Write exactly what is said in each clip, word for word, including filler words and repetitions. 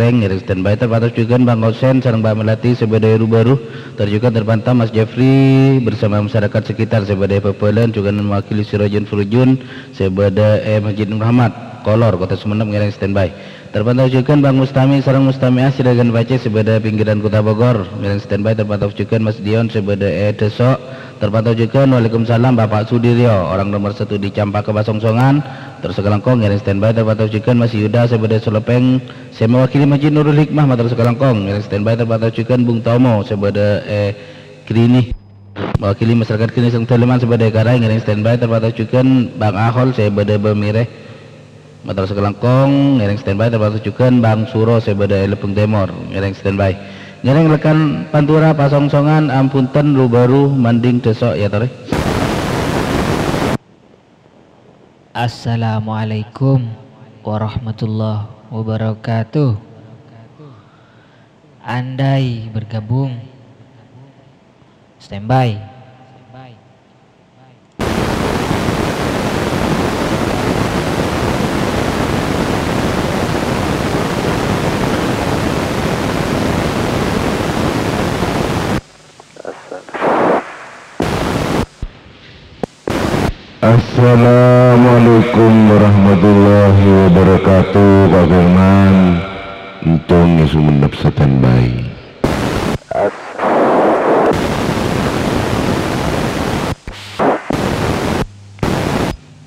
Reng, ngiring standby, terpantau jhughân Bang Hosen sareng Mbak Melati sè bâdâ è Rubaru. Tor jhughân terpantau Mas Jeffrey bersama masyarakat sekitar sè bâdâ è Bhâbhâlân, jhughân mewakili Sirojun Furujun sè bâdâ è Masjid Nur Ahmad, Kolor, Kota Sumenep, ngiring standby. Terpantau jhughân Bang Mustami sareng Mustamiah Siregar Pace sè bâdâ pinggiran Kota Bogor, ngiring standby. Terpantau jhughân Mas Dion sè bâdâ è Dâso'. Terpantau jhughân, waalaikumsalam, Bapak Sudiryo, orang nomor satu di Campaka Pasongsongan. Tor sakalangkong ngiring standby. Terpantau jhughân Mas Yuda sè bâdâ è Solopeng, sè mewakili Masjid Nurul Hikmah, mator sakalangkong ngiring standby. Terpantau jhughân Bung Tomo sè bâdâ è Grini, mewakili masyarakat Grini sareng Daleman sè bâdâ è Karai, ngiring standby. Terpantau jhughân Bang Ahol sè bâdâ è Bamire, mator sakalangkong ngiring standby. Terpantau jhughân Bang Suro sè bâdâ è Lebeng Tèmor, ngiring standby. Ngiring rekan Pantura Pasongsongan, Ambunten, Rubaru, Manding, Dâso', ya torè. Assalamualaikum warahmatullahi wabarakatuh. Andai bergabung, standby. Assalamualaikum warahmatullahi wabarakatuh, Pak Firman. Entong è Sumenep standby.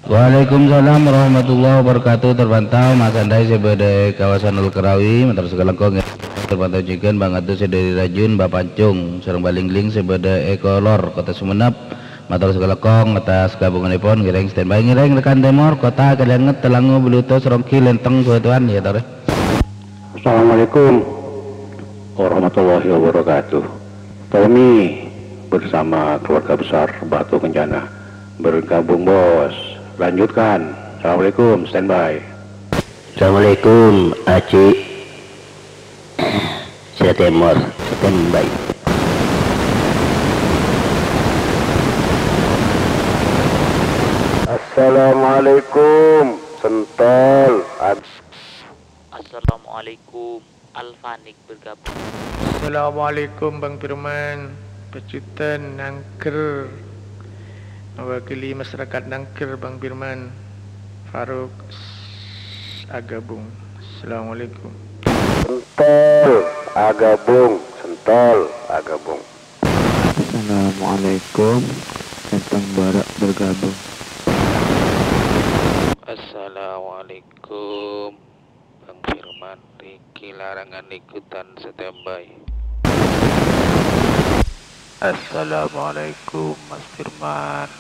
Waalaikumsalam warahmatullahi wabarakatuh. Terpantau Mas Andai sè bâdâ è kawasan Al Karawi, mator sakalangkong ya. Terpantau jhughân Bang Adu sè dâri Rajun, Bapancung, sareng Balingling sè bâdâ è Kolor, Kota Sumenep. Mator sakalangkong atas gabunganèpon, ngiring standby, ngiring rekan Tèmor, Kota Kalianget, Telango, Beluto, Seronggi, Lenteng, Batuan, ya torè. Assalamualaikum warahmatullahi wabarakatuh. Tommy bersama keluarga besar Batu Kencana bergabung, Bos. Lanjutkan. Assalamualaikum, standby. Assalamualaikum, Aji. Sè Tèmor, standby. Assalamualaikum, Sentol. Ad- Assalamualaikum, Alfanik bergabung. Assalamualaikum, Bang Firman. Pajutan Nangger. Mewakili masyarakat Nangger, Bang Firman. Faruk s-, agabung. Assalamualaikum. Sentol agabung, Sentol agabung. Assalamualaikum, Senteng Barak bergabung. Assalamualaikum. Bang Firman, Riki Larangan ikutan standby. Assalamualaikum, Mas Firman.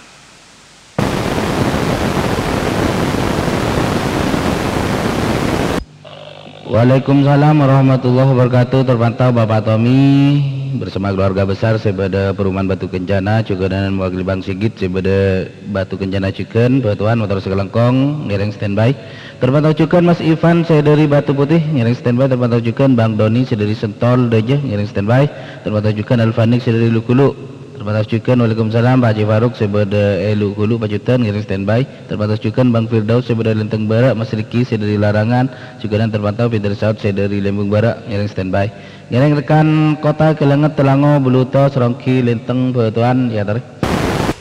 Waalaikumsalam warahmatullahi wabarakatuh. Terpantau Bapak Tommy bersama keluarga besar sè bâdâ Perumahan Batu Kencana, jhughân mewakili Bang Sigit sè bâdâ Batu Kencana jhughân, Batuan, mator sakalangkong, ngiring standby. Terpantau jhughân Mas Ivan sè dâri Batu Putih, ngiring standby. Terpantau jhughân Bang Doni sè dâri Sentol Dâjâ, ngiring standby. Terpantau jhughân Alfanik sè dâri Lugulu. Terpantau jhughân, waalaikumsalam, Pak Haji Faruk sè bâdâ è Lugulu, pajutan, ngiring standby. Terpantau jhughân Bang Firdaus sè bâdâ Lenteng Barak, Mas Riki sè dâri Larangan, jhughân terpantau Peter Saud sè dâri Lembung Barak, ngiring standby. Ngiring rekan Kota Kalianget, Telango, Beluto, Seronggi, Lenteng, Batuan, ya torè.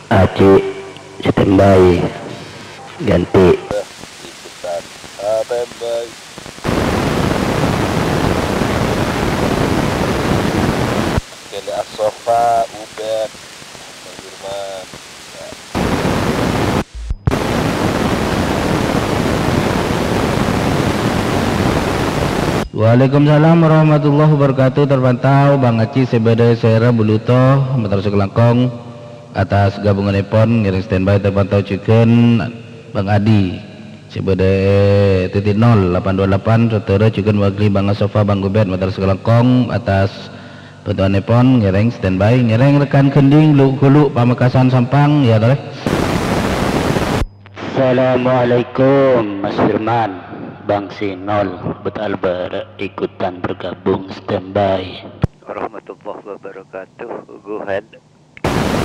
Aji, standby. Ganti. Ikutan. Standby. Kene Asofa, Ubed, Firman. Waalaikumsalam warahmatullahi wabarakatuh. Terpantau Bang Aji sè bâdâ è Sera Buluto, mator sakalangkong atas gabunganèpon, ngiring standby. Terpantau jhughân Bang Adi sè bâdâ è titik nol delapan dua delapan, saudara jhughân mewakili Bang Asofa, Bang Ubed, mator sakalangkong atas bantuanèpon, ngiring standby, ngiring rekan Gending, Lu-, Gulu, Pamekasan, Sampang, ya torè. Assalamualaikum, Mas Firman. Bang Sinol, Betal Barak, ikutan bergabung, standby. Warahmatullahi wabarakatuh. Go ahead.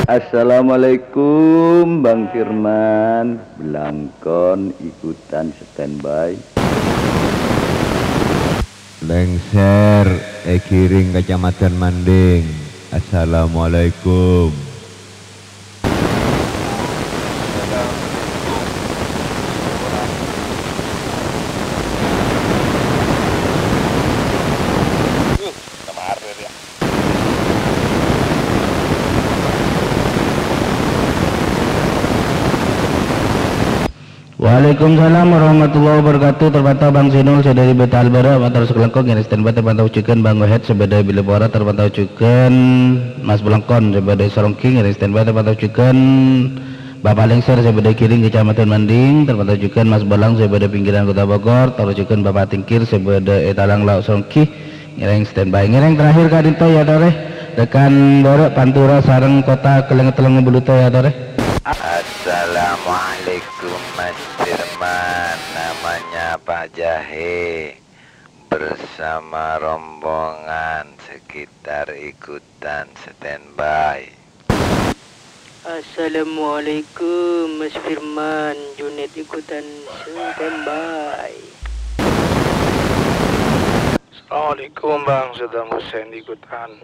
Assalamualaikum, Bang Firman. Blangkon ikutan standby. Lengser è Giring, Kecamatan Manding. Assalamualaikum. Waalaikumsalam warahmatullahi wabarakatuh. Terpantau Bang Sinul sè dhâri Bata Albârâ', mator sakalangkong ngèrèng standby. Terpantau jhughân Bang Wahid sè bâdâ è Bilipora, terpantau jhughân Mas Blengkon sè bâdâ è Saronggi ngèrèng standby. Terpantau jhughân Bapa' Lengser sè bâdâ è Giring, Kecamatan Manding, terpantau jhughân Mas Balang sè bâdâ è pinggiran Kota Bogor, tor jhughân Bapa' Tingkir sè bâdâ è Talang Lao' Saronggi. Ngèrèng standby. Ngèrèng terakhir ka'dinto ya, Tore. Rekan Bârâ' Pantura sareng Kota Kelleng-, Tellengnga Buluto ya, Tore. Assalamualaikum, Mas Firman. Namanya Pak Jahe bersama rombongan sekitar ikutan standby. Assalamualaikum, Mas Firman. Junaid ikutan standby. Assalamualaikum, Bang Saddam Hussein ikutan.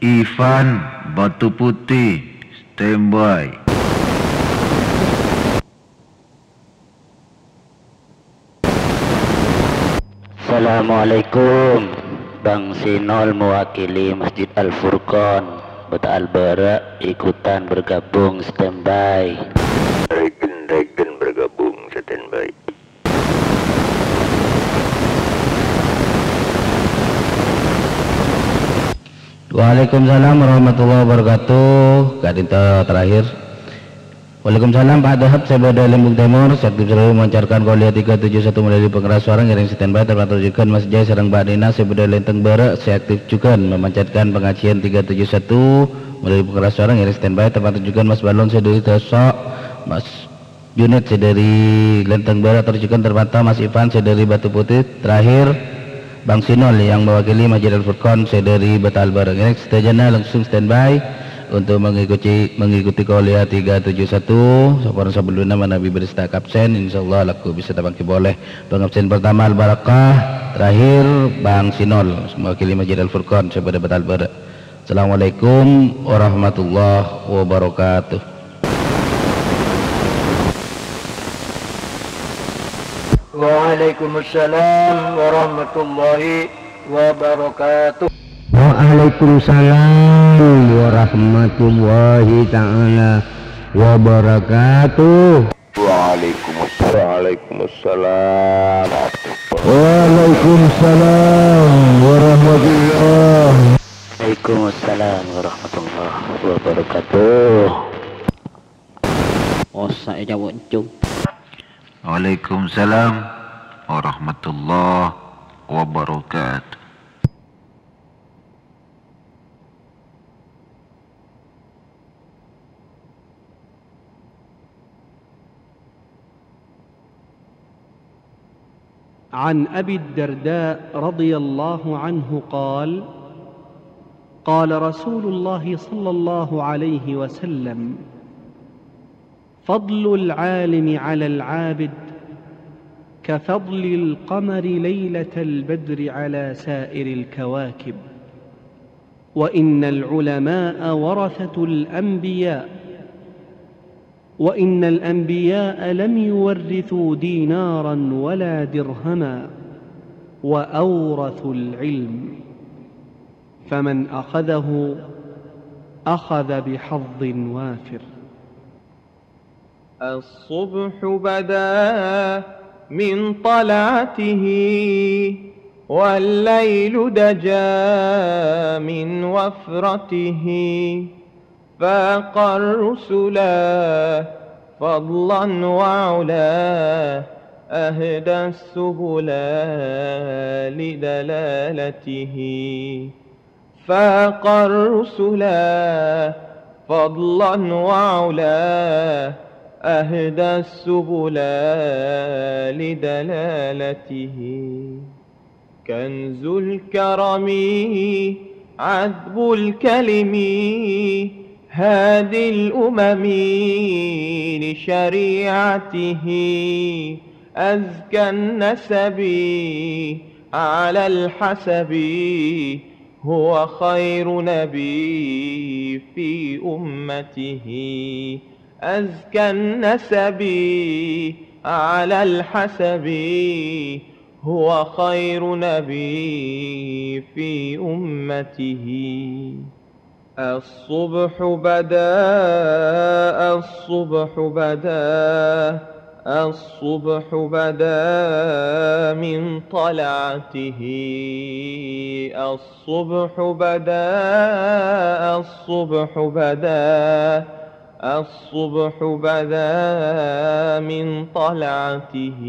Ivan Batu Putih, standby. Assalamualaikum. Bang Sinol mewakili Masjid Al-Furqon. Bata Albârâ' ikutan bergabung, standby. Regen, Regen bergabung, standby. Waalaikumsalam warahmatullahi wabarakatuh. Ka'dinto terakhir. Waalaikumsalam, Pak Dahab sè bâdâ è Limbung Tèmor, sè aktif selalu memancarkan Kolia tiga tujuh satu melalui pengeras suara, ngèrèng standby. Terpantau jhughân Mas Jai sareng Mbak Nina sè bâdâ è Lenteng Bârâ', sè aktif jhughân memancarkan pengajian tiga tujuh satu melalui pengeras suara, ngèrèng standby. Terpantau jhughân Mas Balon sè dhâri Dhoso', Mas Junaid sè dhâri Lenteng Bârâ', tor jhughân terpantau Mas Ivan sè dhâri Batu Putih. Terakhir, Bang Sinol yang mewakili Masjid Al-Furqon sè dhâri Bata Albârâ'. Ngèrèng sadhâjâna langsung standby untuk mengikuti, mengikuti Kolia tiga tujuh satu. Saporana sabellunna manabi bâdâ sè ta' kabsen, insyaallah lagghu bisa tapangghi polè. Pangabsen pertama Al-Barakah, terakhir Bang Sinol mewakili Masjid Al-Furqon sè bâdâ Bata Albârâ'. Assalamualaikum warahmatullahi wabarakatuh. Waalaikumsalam warahmatullahi wabarakatuh. Waalaikumsalam warahmatullahi ta'ala wabarakatuh. Waalaikumsalam. Waalaikumsalam. Waalaikumsalam warahmatullah. Waalaikumsalam warahmatullahi wabarakatuh. Osa' ècabok, Cung. Waalaikumsalam warahmatullahi wabarakatuh. عن أبي الدرداء رضي الله عنه قال: قال رسول الله صلى الله عليه وسلم: فضل العالم على العابد كفضل القمر ليلة البدر على سائر الكواكب، وإن العلماء ورثة الأنبياء، وإن الأنبياء لم يورثوا دينارا ولا درهما، وأورثوا العلم، فمن أخذه أخذ بحظ وافر. الصبح بدا من طلعته، والليل دجى من وفرته، فاق الرسلا فضلا وعلا، أهدى السبلا لدلالته. فاق الرسلا فضلا وعلا، أهدى السبلا لدلالته. كنز الكرم عذب الكلم، هادي الأمم لشريعته، أزكى النسب على الحسب، هو خير نبي في أمته. أزكى النسب على الحسب، هو خير نبي في أمته. الصبح بدا، الصبح بدا، الصبح بدا من طلعته. الصبح بدا، الصبح بدا، الصبح بدا من طلعته.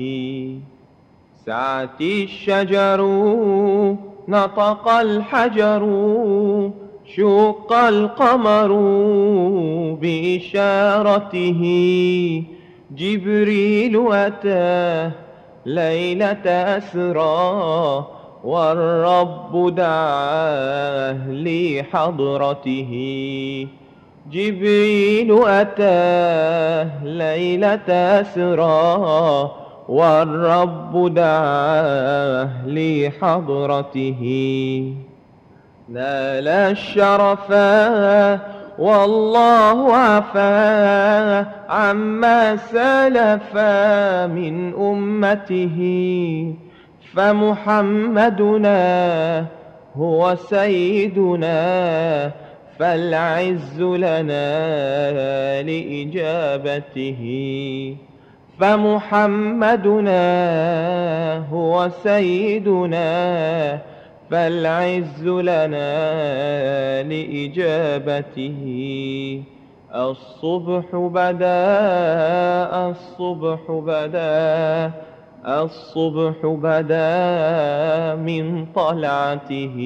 سعت الشجر، نطق الحجر، شق القمر بإشارته. جبريل أتى ليلة أسرى، والرب دعاه لحضرته. جبريل أتى ليلة أسرى، والرب دعاه لحضرته. نال الشرفا والله عفا عما سلف من أمته. فمحمدنا هو سيدنا، فالعز لنا لإجابته. فمحمدنا هو سيدنا، فالعز لنا لإجابته. الصبح بدا، الصبح بدا، الصبح بدا من طلعته.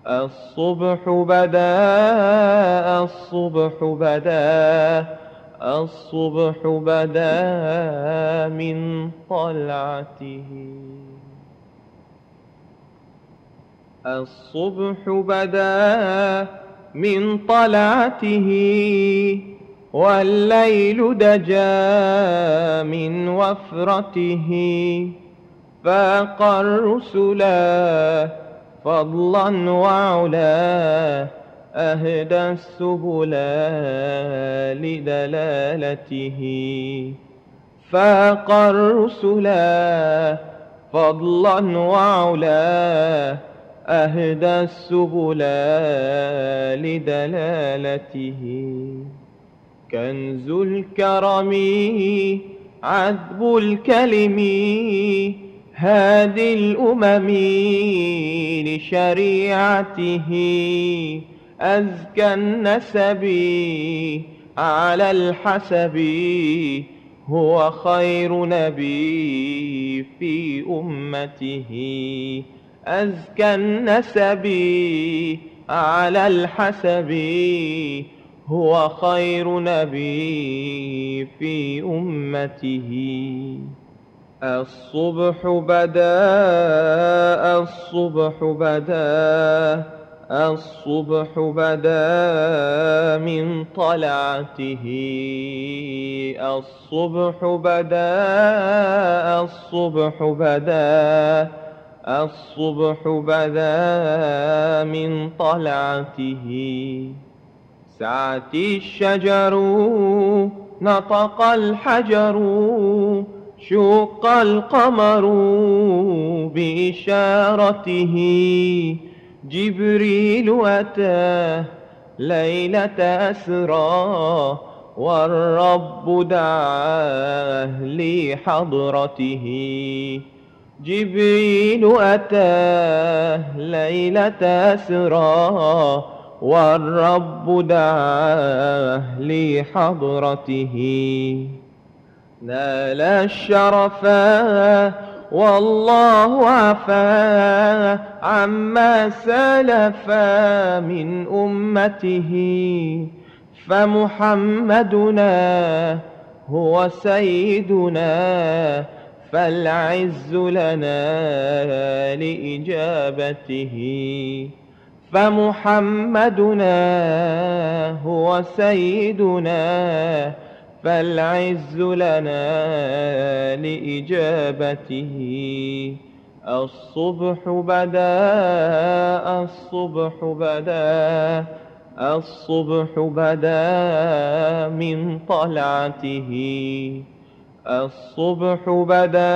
الصبح بدا، الصبح بدا، الصبح بدا من طلعته. الصبح بدا من طلعته، والليل دجا من وفرته. فاق الرسل فضلا وعلا، أهدى السبل لدلالته. فاق الرسل فضلا وعلا، أهدى السبل لدلالته. كنز الكرم عذب الكلم، هادي الأمم لشريعته. أزكى النسب على الحسب، هو خير نبي في أمته. أزكى النسب على الحسب، هو خير نبي في أمته. الصبح بدا، الصبح بدا، الصبح بدا من طلعته. الصبح بدا، الصبح بدا، الصبح بدا من طلعته. سعت الشجر، نطق الحجر، شق القمر بإشارته. جبريل أتى ليلة أسرى، والرب دعاه لحضرته. جبريل أتى ليلة أسرى، والرب دعاه لحضرته. نال الشرفا والله عفا عما سلف من أمته. فمحمدنا هو سيدنا، فالعز لنا لإجابته. فمحمدنا هو سيدنا، فالعز لنا لإجابته. الصبح بدا، الصبح بدا، الصبح بدا من طلعته. الصبح بدا،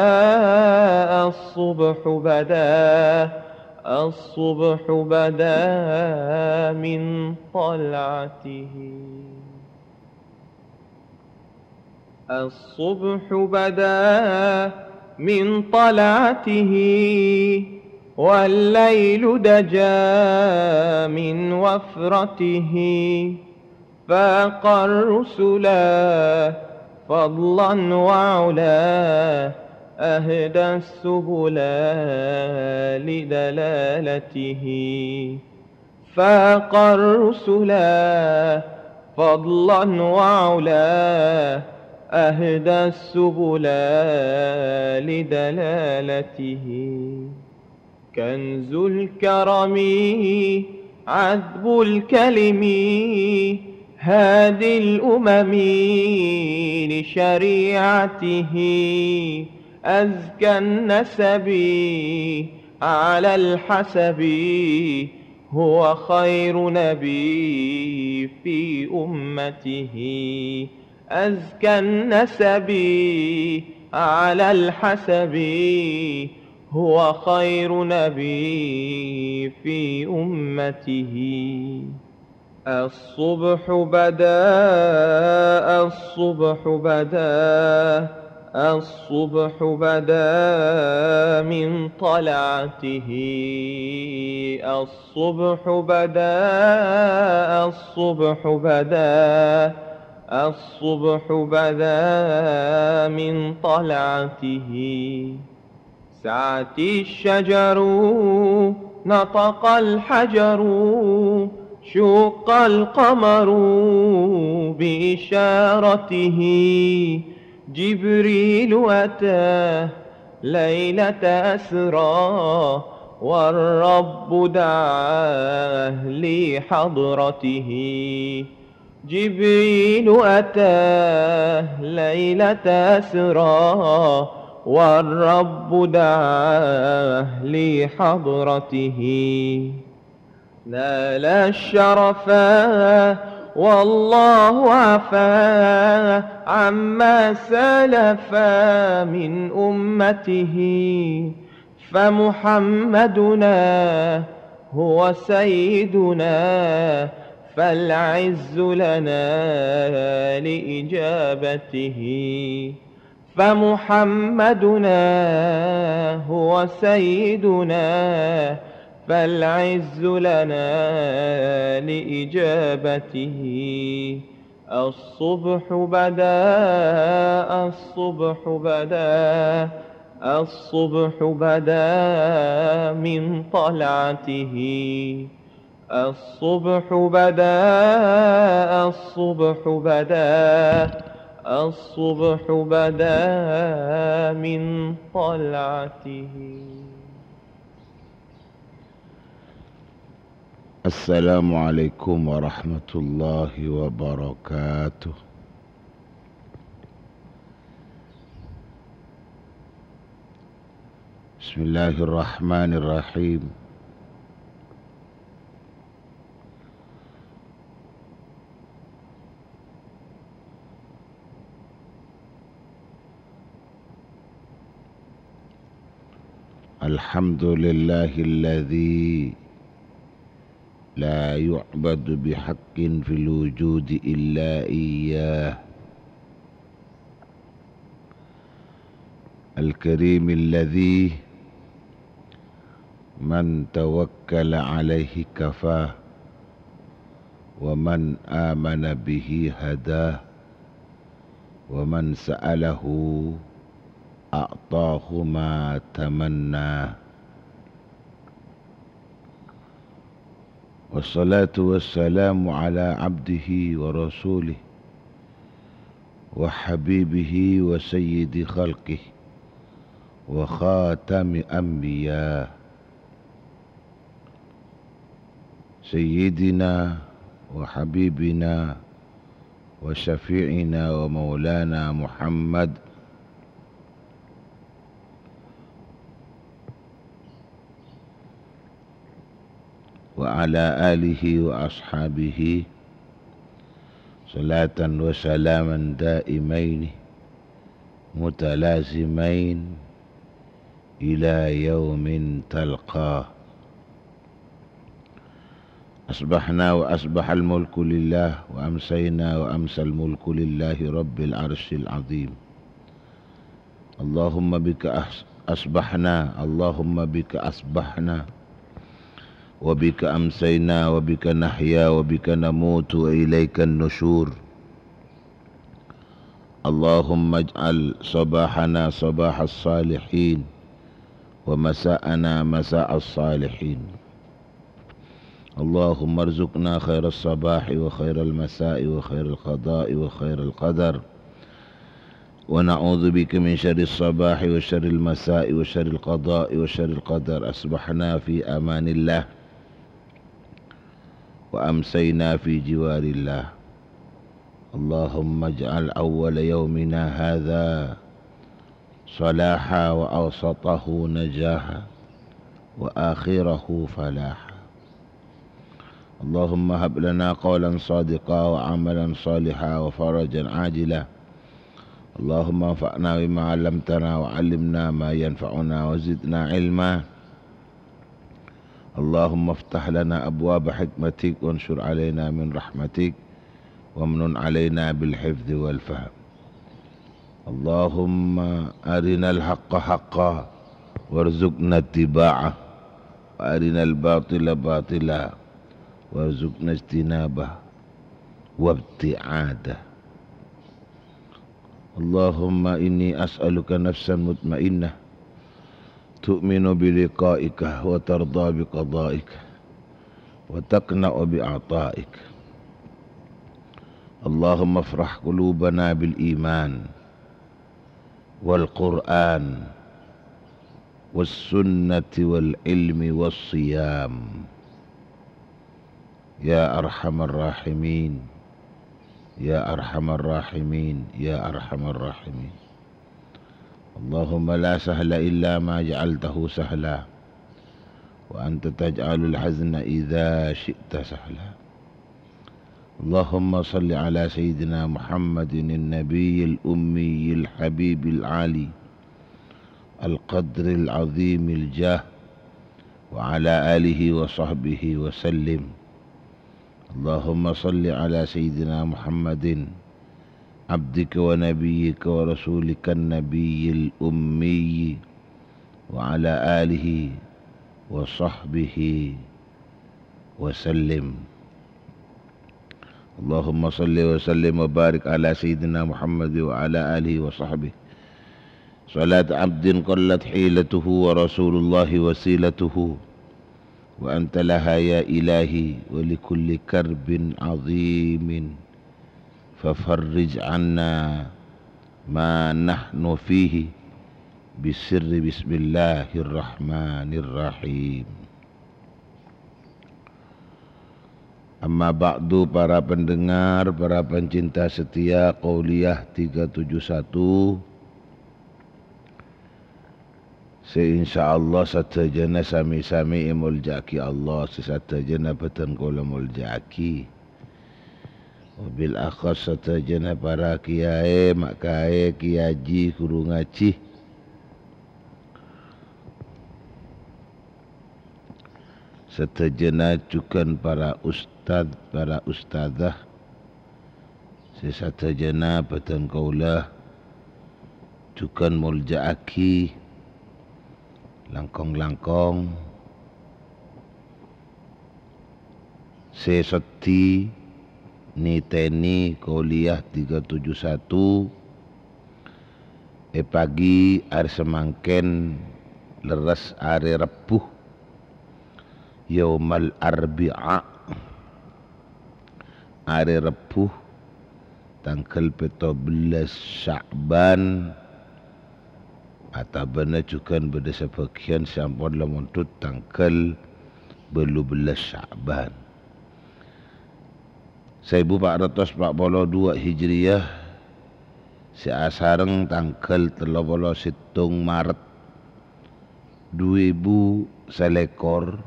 الصبح بدا، الصبح بدا من طلعته. الصبح بدا من طلعته، والليل دجا من وفرته. فاق الرسلا فضلا وعلا، أهدى السبلا لدلالته. فاق الرسلا فضلا وعلا، أهدى السبلا لدلالته. كنز الكرم عذب الكلم، هادي الأمم لشريعته. أزكى النسب على الحسب، هو خير نبي في أمته. أزكى النسب على الحسب، هو خير نبي في أمته. الصبح بدا، الصبح بدا، الصبح بدا من طلعته. الصبح بدا، الصبح بدا، الصبح بدا من طلعته. سعت الشجر، نطق الحجر، شق القمر بإشارته. جبريل أتى ليلة أسرى، والرب دعاه لحضرته. جبريل أتى ليلة أسرى، والرب دعاه لحضرته. نال الشرفا والله عفا عما سلفا من أمته. فمحمدنا هو سيدنا، فالعز لنا لإجابته. فمحمدنا هو سيدنا، فالعز لنا لإجابته. الصبح بدا، الصبح بدا، الصبح بدا من طلعته. الصبح بدا، الصبح بدا، الصبح بدا من طلعته. السلام عليكم ورحمة الله وبركاته. بسم الله الرحمن الرحيم. الحمد لله الذي لا يعبد بحق في الوجود إلا إياه. الكريم الذي من توكل عليه كفاه، ومن آمن به هداه، ومن سأله أعطاه ما تمناه. والصلاة والسلام على عبده ورسوله وحبيبه وسيد خلقه وخاتم أنبياء. سيدنا وحبيبنا وشفيعنا ومولانا محمد وعلى آله وأصحابه صلاة وسلاما دائمين متلازمين إلى يوم تلقاه. أصبحنا وأصبح الملك لله، وأمسينا وأمسى الملك لله رب العرش العظيم. اللهم بك أص-، أصبحنا، اللهم بك أصبحنا، وبك أمسينا، وبك نحيا، وبك نموت، وإليك النشور. اللهم اجعل صباحنا صباح الصالحين، ومساءنا مساء الصالحين. اللهم ارزقنا خير الصباح وخير المساء وخير القضاء وخير القدر، ونعوذ بك من شر الصباح وشر المساء وشر القضاء وشر القدر. أصبحنا في أمان الله، وأمسينا في جوار الله. اللهم اجعل أول يومنا هذا صلاحا، وأوسطه نجاحا، وآخره فلاحا. اللهم هب لنا قولا صادقا، وعملا صالحا، وفرجا عاجلا. اللهم انفعنا بما علمتنا، وعلمنا ما ينفعنا، وزدنا علما. اللهم افتح لنا أبواب حكمتك، وانشر علينا من رحمتك، وامنن علينا بالحفظ والفهم. اللهم أرنا الحق حقا وارزقنا اتباعه، وأرنا الباطل باطلا وارزقنا اجتنابه وابتعاده. اللهم إني أسألك نفسا مطمئنة تؤمن بلقائك وترضى بقضائك وتقنع بعطائك. اللهم افرح قلوبنا بالإيمان والقرآن والسنة والعلم والصيام. يا أرحم الراحمين، يا أرحم الراحمين، يا أرحم الراحمين. اللهم لا سهل إلا ما جعلته سهلا، وأنت تجعل الحزن إذا شئت سهلا. اللهم صل على سيدنا محمد النبي الأمي الحبيب العالي القدر العظيم الجاه، وعلى آله وصحبه وسلم. اللهم صل على سيدنا محمد عبدك ونبيك ورسولك النبي الأمي وعلى آله وصحبه وسلم. اللهم صل وسلم وبارك على سيدنا محمد وعلى آله وصحبه صلاة عبد قلت حيلته ورسول الله وسيلته، وأنت لها يا إلهي، ولكل كرب عظيم ففرج عنا ما نحن فيه بسر بسم الله الرحمن الرحيم. Amma ba'du, para pendengar, para pencinta setia Qauliyah tiga tujuh satu, sè insyaallah sadhâjâna sami-sami èmoljâ'aghi Allah, sè sadhâjâna bhâdhân kaulâ moljâ'aghi. Wabil akhas sadhâjâna para kiyaè, ma' kaè, kiyaji, ghuru ngajhi. Sadhâjâna jhughân para ustad, para ustadzah, sè sadhâjâna bhâdhân kaulâ jhughân moljâ'aghi, langkong-langkong sè seddhi nètènè Qauliyah tiga tujuh satu, è pagi arè samangkèn lerres arè Rebbhu, Yaumal Arbi'a, arè Rebbhu, tangghâl pètto bellâs Sya'ban, otabâna jhughân bâdâ sabâgiyân sè ampon la mondhut tangghâl bâllu bellâs Sya'ban. Saèbu pa' ratos pa' polo duwâ' Hijriyah, sè asareng tangghâl tello polo sèttong Maret du èbu salèkor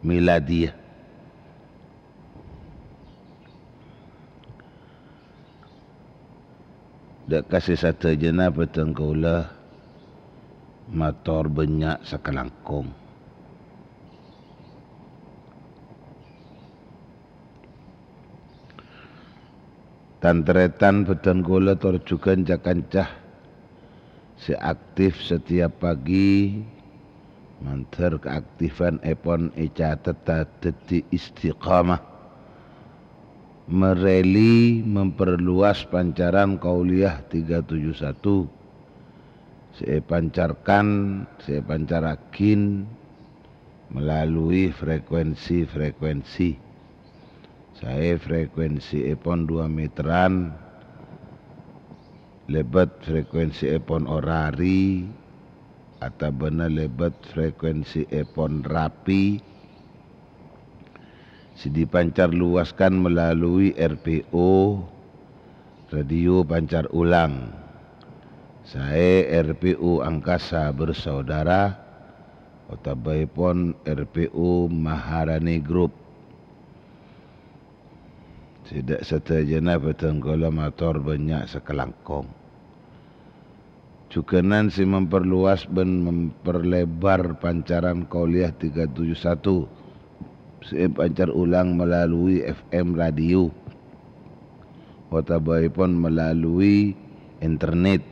Miladiyah. Dâ' ka sè sadhâjâna bhâdhân kaulâ mator bânnya' sakalangkong. Tan-tarètan bhâdhân kaulâ tor jhughân ca-kanca sè aktif setiap pagi, mandhâr kaaktifannèpon ècatet dhâddhi istiqamah. Mereli memperluas pancaran Qauliyah tiga tujuh satu, sè èpancarkan, sè èpancarraghi melalui frekuensi-frekuensi. Saè frekuensièpon duwâ' meteran, lèbât frekuensièpon orari, otabâna lèbât frekuensièpon rapi, sè dipancar luaskan melalui R P O, Radio Pancar Ulang. Saè R P O Angkasa Bersaudara, otabâèpon R P O Maharani Group. Sè dâ' sadhâjâna bhâdhân kaulâ mator bânnya' sakalangkong. Jhughânan sè memperluas bân memperlebar pancaran Qauliyah tiga tujuh satu sè èpancar ulang melalui F M radio, otabâèpon melalui internet,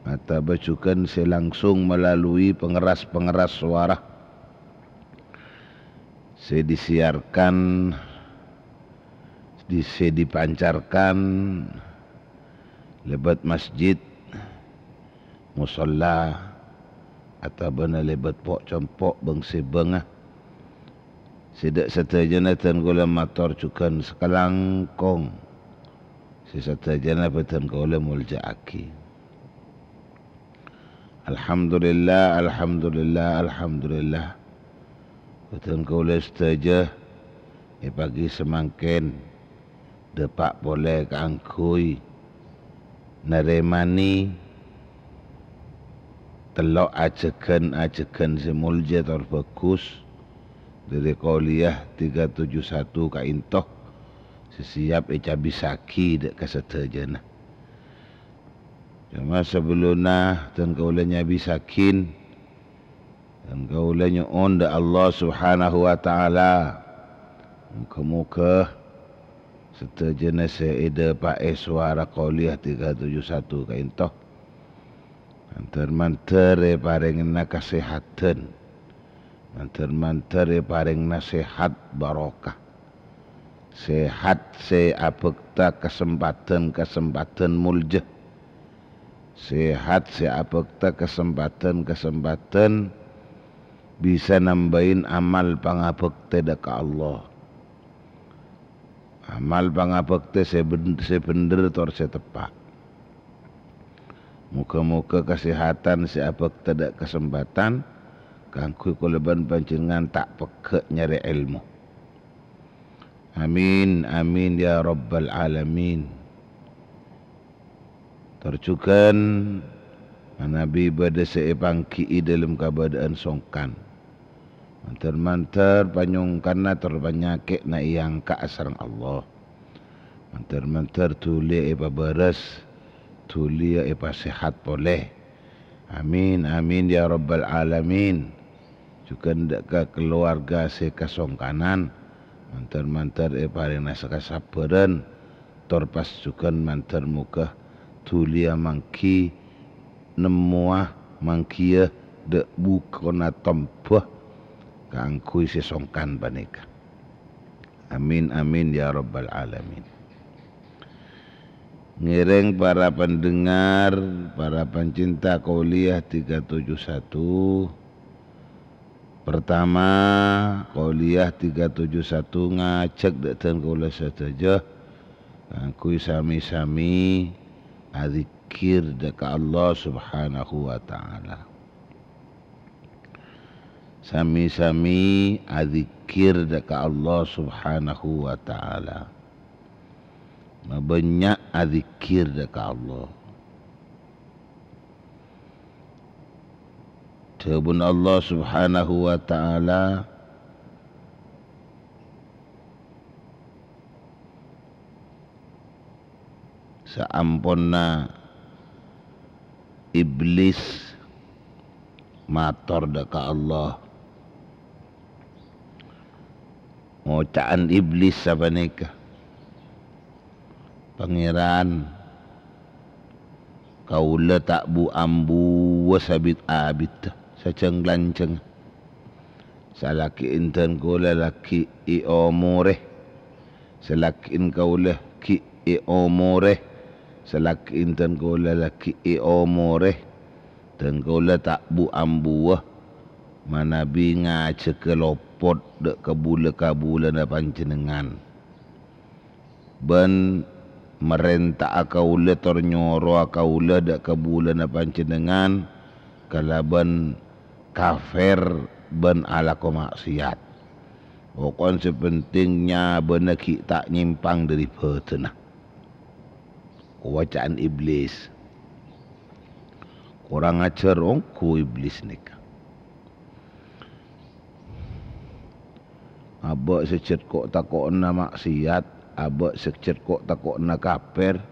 otabâ jhughân sè langsung melalui pengeras-pengeras suara sè disiarkan, di-, sè dipancarkan lèbât masjid, mosolla, otabâna lèbât po'-compo' bâng-sèbângnga. Sè dâ' sadhâjâna bhâdhân kaulâ mator jhughân sakalangkong, sè sadhâjâna bhâdhân kaulâ molja'aghi. Alhamdulillah, alhamdulillah, alhamdulillah. Bhâdhân kaulâ sadhâjâ è pagi samangkèn dâpa' polè kaangghuy narèmanè tello' ajhâghân-ajhâghân sè molja tor bhâghus dâri Qauliyah tiga tujuh satu ka'ènto sè siap ècabisaghi dâ' ka sadhâjâna. Coma sabellunna bhâdhân kaulâ nyabisaghin, bhâdhân kaulâ nyo'on dâ' Allah Subhanahu wa Ta'ala, moghâ-moghâ sadhâjâna sè èdâpa'è sowara Qauliyah tiga tujuh satu ka'ènto, mandhâr-mandhâr èparèngana kasèhadhân, mandhâr-mandhâr èparèngana sèhat barokah. Sèhat sè abhâkta kasempadhân-kasempadhân molja. Sèhat sè abhâkta kasempadhân-kasempadhân bisa nambâi amal pangabhâktè dâ' ka Allah. Amal pangabhâktè sè ben-, sè bhendher tor sè teppa'. Moghâ-moghâ kasèhadhân sè abhâkta dâ' kasempadhân kaangghuy kaulâ bân panjhennengngan ta' pegghâ' nyarè èlmo. Amin, amin, ya rabbal alamin. Tor jhughân manabi bâdâ sè èpangghi'i dâlem kabâdâ'ân songkan, mandhâr-mandhâr panyongkanna tor panyakè'na èangka' sareng Allah. Mandhâr-mandhâr dhuliyâ èpabârâs, dhuliyâ èpasèhat polè. Amin, amin, ya rabbal alamin. Jhughân dâ' ka kalowarga sè kasongkanan, mandhâr-mandhâr èparèngana sakasabbhârân, tor pas jhughân mandhâr moghâ dhuliyâ mangghi nemmowa manggiyâ dâ' bukona tomba kaangghuy sè songkan panèka. Amin, amin, ya rabbal alamin. Ngèrèng para pendengar, para pencinta Qauliyah tiga tujuh satu. Pertama, Qauliyah tiga tujuh satu ngajhâk dâ' dhân kaulâ sadhâjâ kaangghuy sami-sami adzikir dâ' ka Allah Subhanahu wa Ta'ala. Sami-sami adzikir dâ' ka Allah Subhanahu wa Ta'ala. Mabânnya' adzikkèr dâ' ka Allah. Dhâbuna Allah Subhanahu wa Ta'ala, saamponna Iblis mator dâ' ka Allah. Oca'an Iblis sapanèka, "Pangèran, kaulâ ta' bu-ambuwâ sabit-abiddhâ, sajâng-lanjhâng. Salakè'en dân kaulâ la ghi' è omorè. Salakè'en kaulâ ghi' è omorè. Salakè'en dân kaulâ la ghi' è omorè. Dân kaulâ ta' bu-ambuwâ manabi ngajhâghâ lopot dâ' ka bulâ-kabulâna panjhennengngan, bân marènta'a kaulâ tor nyorowa kaulâ dâ' ka bulâna panjhennengngan kalabân kafèr bân alako ma'siyat. Poko'en sè penting nyabâna ghi' ta' nyèmpang dâri bhâdhânna." Kowaca'an Iblis. Korang ajhâr ongghu Iblis nèka. Abâ' sè jhât ko'-tako'na ma'siyat, abâ' sè jhât ko'-tako'na kafèr,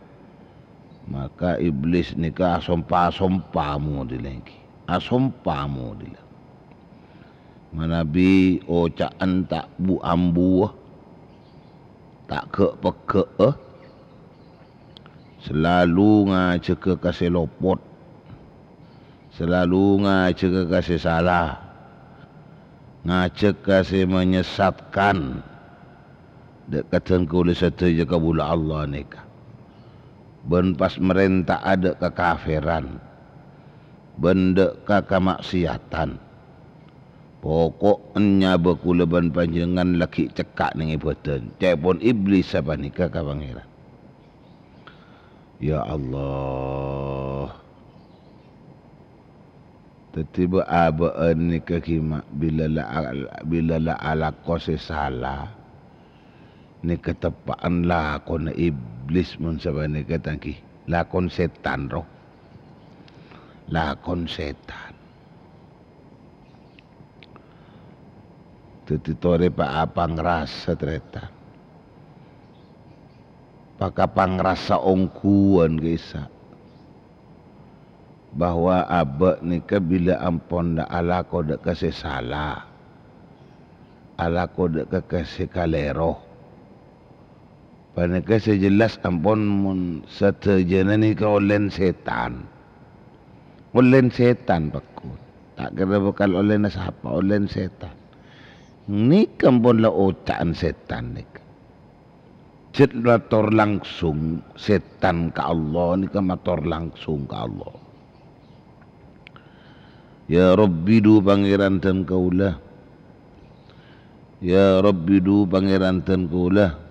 maka Iblis nèka asompa-sompa modèl èngghi. Asompa modèl. Manabi oca'an ta' bu-ambuwâ, ta' ghâ'-peggâ'â, salalu ngajhâghâ ka sè lopot, salalu ngajhâghâ ka sè sala, ngajhâghâ ka sè menyesatkan, dâ' ka dân kaulâ sadhâjâ kabulâ Allah nèka, bân pas marènta'a dâ' kakafèran, bân dâ' ka kama'siyatan. Poko'en nyabâ kaulâ bân panjhennengngan la ghi' cekka' neng è bhâdhân. Ca'èpon Iblis sapanèka ka Pangèran. Ya Allah. Dhâddhi bâ'-abâ'ân nèka ghi' ma' bilâ la al-, bilâ la alako sè sala, nèka teppa'an lakona Iblis mon sapanèka, tangghi. Lakon sètan, ro. Lakon sètan. Dhâddhi torè pa-, apangrasa, tarètan. Pakapangrasa ongghuwân ka'issa', bahwa abâ' nèka bilâ ampon dâ' alako dâ' ka sè sala, alako dâ' ka, ka sè kalèro, panèka sè jelas ampon mon sadhâjâna nèka ollèna sètan. Ollèna sètan, pagghun. Ta' kèra bhâkal ollèna sapa, ollèna sètan. Nèka ampon la oca'an sètan nèka. Jhât mator langsung sètan ka Allah, nèka mator langsung ka Allah. Ya Rabbi, dhu Pangèran dân kaulâ. Ya Rabbi, dhu Pangèran dân kaulâ.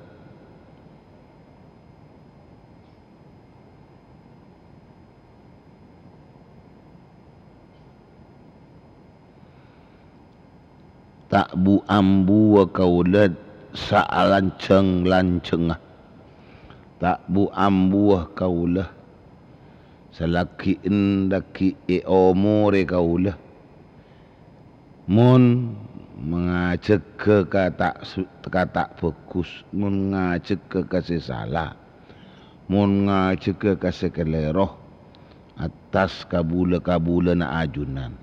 Ta' bu-ambuwâ kaulâ saalanjhâng-lanjhângnga. Ta' bu-ambuwâ kaulâ. Salaghi'en laghi' è omorè kaulâ. Mon ngajhâghâ ka ta' su-, ka ta' bhâghus, mon ngajhâghâ ka sè sala, mon ngajhâghâ ka sè kalèro, attas kabulâ-kabulâna ajunan.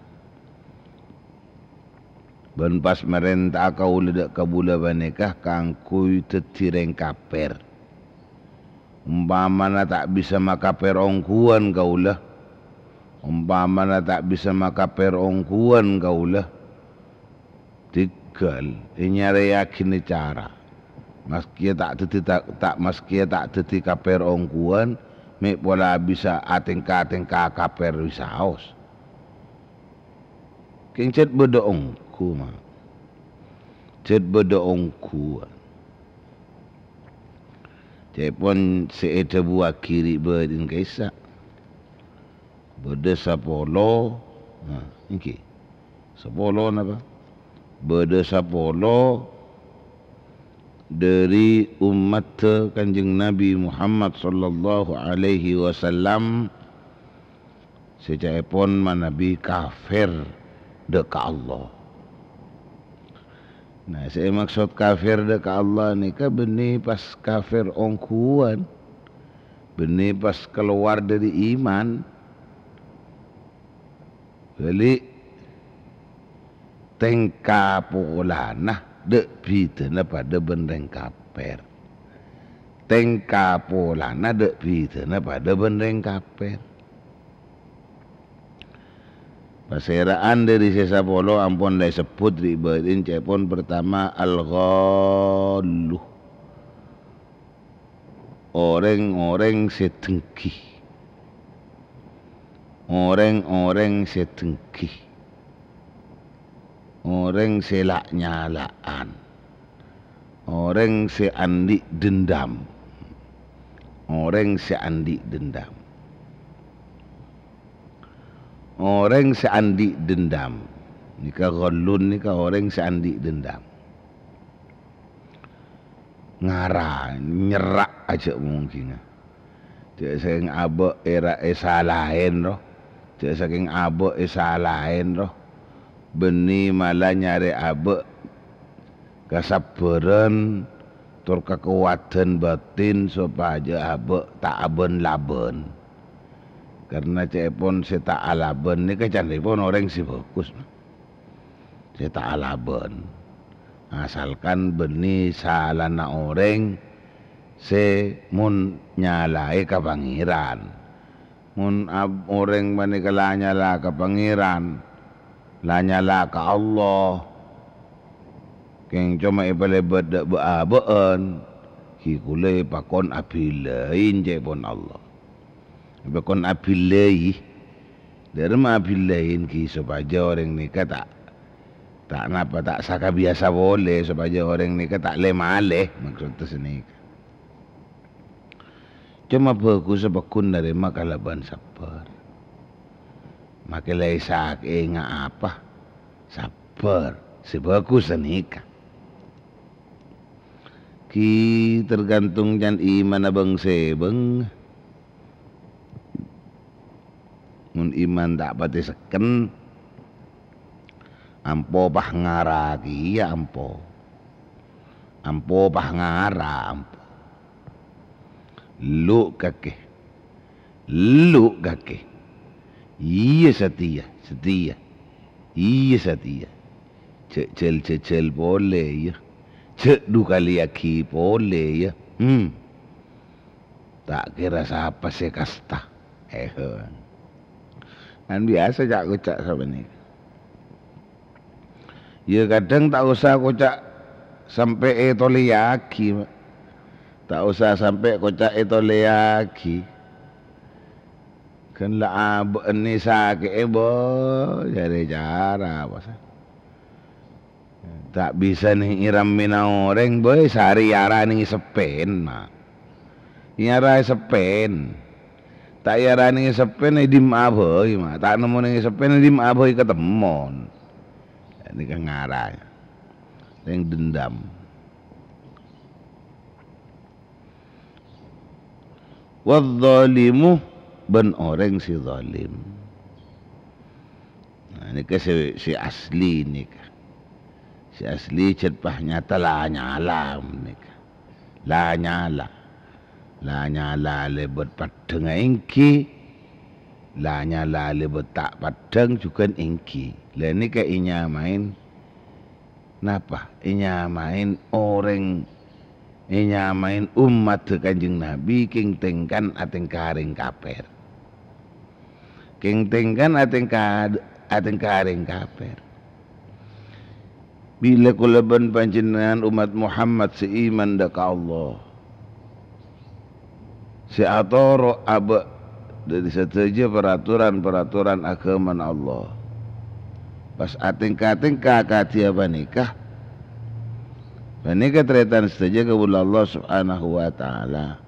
Bân pas marènta'a kaulâ dâ' kabulâ panèka kaangghuy dhâddhi rèng kapèr. Ompamana ta' bisa makapèr ongghuwân kaulâ, ompamana ta' bisa makapèr ongghuwân kaulâ, dhigghâl ènyarèyaghina cara. Maskè ta' dhâddhi ta-, ta-, maskè ta' dhâddhi kapèr ongghuwân, mè' pola bisa atèngka-tèngka kapèr wisaos. Kèng jhât bâdâ ongghu, ma. Jhât bâdâ ongghu. Ca'èpon sè èdhâbuwâghi ri' bâdhina ka'issa'. Bâdâ sapolo, nah, èngghi. Sapolo napa? Bâdâ sapolo dhâri ommaddhâ Kanjeng Nabi Muhammad sallallahu alaihi wasallam sè ca'èpon manabi kafir dhâ' ka Allah. Nah, sè èmaksod kafir dhâ' ka Allah nèka bânnè pas kafir ongghuwân, bânnè pas kalowar dhâri iman. Bâli', tèngka polana dhâ' bhidhâna padâ bân rèng kafir. Tèngka polana dhâ' bhidhâna padâ bân rèng kafir. Pasèra'an dhâri sè sapolo ampon la èsebbhut ri' bâdhina ca'èpon pertama, al-ghallu. Orèng-orèng sè denggi. Orèng-orèng sè denggi. Orèng sè la'-nyala'an. Orèng sè andi' dendam. Orèng sè andi' dendam. Orèng sè andi' dendam. Nèka ghallun nèka orèng sè andi' dendam. Ngara, nyerra' ajâ' mongghina. Jâ' sakèng abâ' èra-, èsalaèn, ro. Jâ' sakèng abâ' èsalaèn, ro. Bânnè mala nyarè abâ' kasabbhârân tor kakowadhân bâtin sopajâ abâ' ta' abân-labân. Karna ca'èpon sè ta' alabân nèka ca'èpon orèng sè bhâghus. Sè ta' alabân. Asalkan bânnè salana orèng sè mon nyalaè ka Pangèran. Mon ab-, orèng panèka la nyala ka Pangèran, la nyala ka Allah, kèng coma èpalèbât dhâ' bâ'-abâ'ân, ghi' kulâ èpakon abillâi ca'èpon Allah. Èpakon abillâi. Dhâremma abillâi ghi' sopajâ orèng nèka ta', ta' napa, ta' sakabiyasa polè, sopajâ orèng nèka ta' lè-malè, maksodda sanèka. Coma bhâghussa pagghun narèma kalabân sabbhâr. Makè la èsakè'è nga' apa? Sabbhâr. Sè bhâghus sanèka. Ghi' tergantung can imanna bâng-sèbâng. Mon iman ta' patè sekken, ampo pas ngara kèya ampo. Ampo pas ngara ampo. Lu' kakè. Lu' kakè. Iyâ satèya, satèya. Iyâ satèya. Jhâ' jhâl-jhâjhâl polè, iyâ. Jhâ' du-kalèyaghi polè, iyâ. Hmm. Ta' kèra sapa sè kasta. Ehon. Kan biyasa ca'-koca' sapanèka. Iyâ, kadhâng ta' osa koca' sampè' ètolèyaghi, Ma'. Ta' osa sampè' koca' ètolèyaghi. Kan la abâ'na sakè'è, bo, jârèya cara apa, sa? Ta' bisa nèng èrammèna orèng, bhâi, sarè èara nèng seppèn, Ma'. Èara seppèn. Ta' èara nèng seppèn, è dimma'a bhâi, Ma'. Ta' nemmo nèng seppèn, è dimma'a bhâi katemmon. Nèka ngara. Sè dendam. Wadh-dhalimu, bân orèng sè zalim. Nah, nèka sè, sè asli nèka. Sè asli jhât pas nyata la nyala nèka. La nyala. La nyala lèbât paddhâng èngghi. La nyala lèbât ta' paddhâng jhughân èngghi. La nèka ènyamaè Napa? Ènyamaè orèng, ènyamaè ommaddhâ Kanjeng Nabi kèng tèngkan atèngka rèng kapèr. Kèng tèngkan atèngka, atèngka rèng kapèr. Bilâ kaulâ bân panjhennengngan ommat Muhammad sè iman dhâ' ka Allah, sè atoro' abâ' dhâri sadhâjâ paraturan-paraturan aghâmana Allah. Pas atèngka-tèngka kadhiyâ panèka, panèka tarètan sadhâjâ kaulâ Allah Subhanahu wa Ta'ala,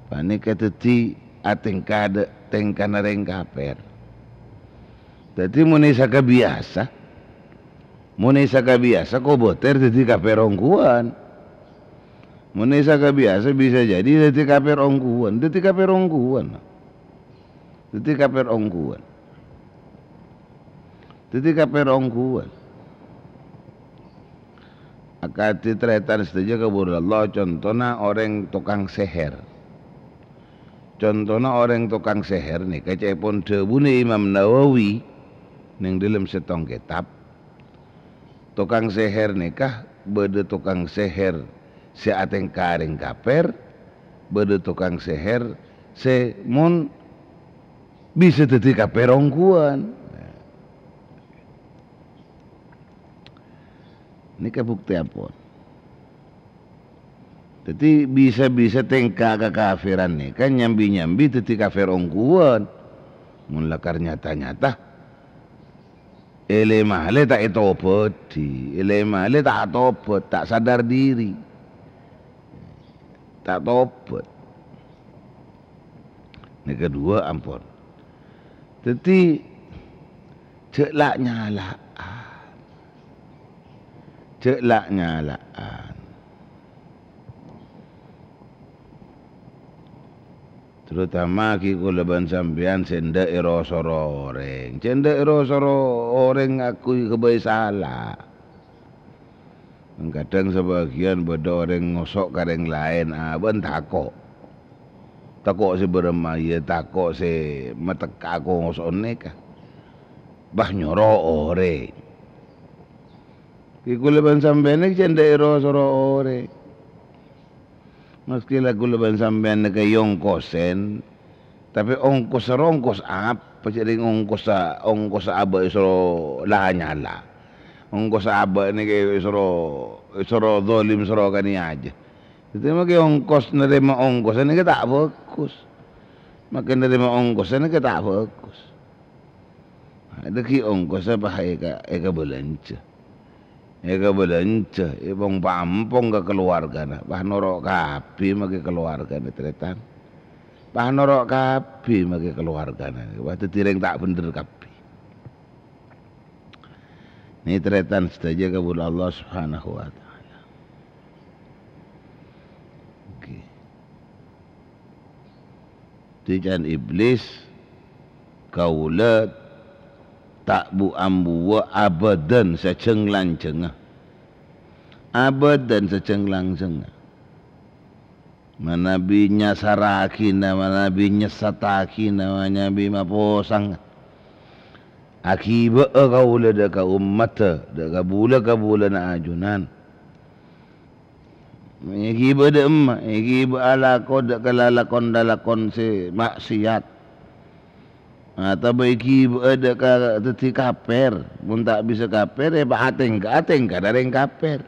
panèka dhâddhi atèngka dhâ-, tèngkana rèng kapèr. Dhâddhi, mon è sakabiyasa, mon è sakabiyasa kobâtèr dhâddhi kapèr ongghuwân. Mon è sakabiyasa bisa jadi dhâddhi kafir ongghuwân, dhâddhi kafir ongghuwân. Dhâddhi kafir ongghuwân. Dhâddhi kafir ongghuwân. Akadhi tarètan sadhâjâ kabhuru Allah, contona orèng tokang seher. Contona orèng tokang seher nèka ca'èpon dhâbuna Imam Nawawi neng dhâlem sèttong kètab. Tokang seher nèka bâdâ tokang seher sè atèngka rèng kafir, bâdâ tokang seher sè mon bisa dhâddhi kafir ongghuwân. Nèka buktèampon. Dhâddhi, bisa-bisa tèngka kakafiran nèka nyambi-nyambi dhâddhi kafir ongghuwân. Mon lakar nyata-nyata, èlè-malè ta' ètobâdhi, èlè-malè ta' atobât, ta' sadar diri. Ta' tobât. Nèka duwâ' ampon. Dhâddhi, jhâ' la'-nyala'an. Jhâ' la'-nyala'an. Terutama ghi kaulâ bân sampèyan sè endâ' èro-soro orèng. Sè endâ' èro-soro orèng ngaku ghâbây sala. Kadhâng sabâgiyân bâdâ orèng ngoso' ka rèng laèn, abâ'na tako'. Tako' sè bârâmma, iyâ tako' sè matekka kongso'na nèka. Bâh nyoro orèng. Ghi kaulâ bân sampèyan nèka jhâ' endâ' èro-soro orèng. Maskè la kaulâ bân sampèyan nèka èongkosèn, tapè ongkossa ro ongkos apa? Jhâ' rèng ongkossa, ongkossa abâ' èsoro la-nyala. Ongkossa abâ' nèka èsoro, èsoro dholim, èsoro kanèyajâ. Dhâddhi makè ongkos narèma ongkossa nèka ta' bhâghus. Makè narèma ongkossa nèka ta' bhâghus. Dhâggi' ongkossa bâh èka-, èkabâlânjhâ. Èkabâlânjhâ, èpong-pampong ka kalowarghâna. Bâh noro' kabbhi makè kalowarghâna, tarètan. Bâh noro' kabbhi makè kalowarghâna. Bâh dhâddhi rèng ta' bhender kabbhi. Nè tarètan sadhâjâ kabhuru Allah Subhanahu wa Ta'ala. Oke. Dhâddhi can Iblis, kaulâ ta' bu-ambuwâ abâdhân sajhâng-lanjhângnga. Abâdhân sajhâng-lanjhângnga. Manabi nyasarraghina, manabi nyessataghi, manabi maposangnga. Aghibâ'â kaulâ dâ' ka ommaddhâ, dâ' ka bulâ-kabulâna ajunan. Èghibâ'â dâ' emma, èghibâ'â alako dâ' ka lalakon-lalakon sè ma'siyat. Atabâ èghibâ'â dâ' ka dhâddhi kapèr. Mon ta' bisa kapèr, yâ pa-, atèngka, atèngka dâ' rèng kapèr.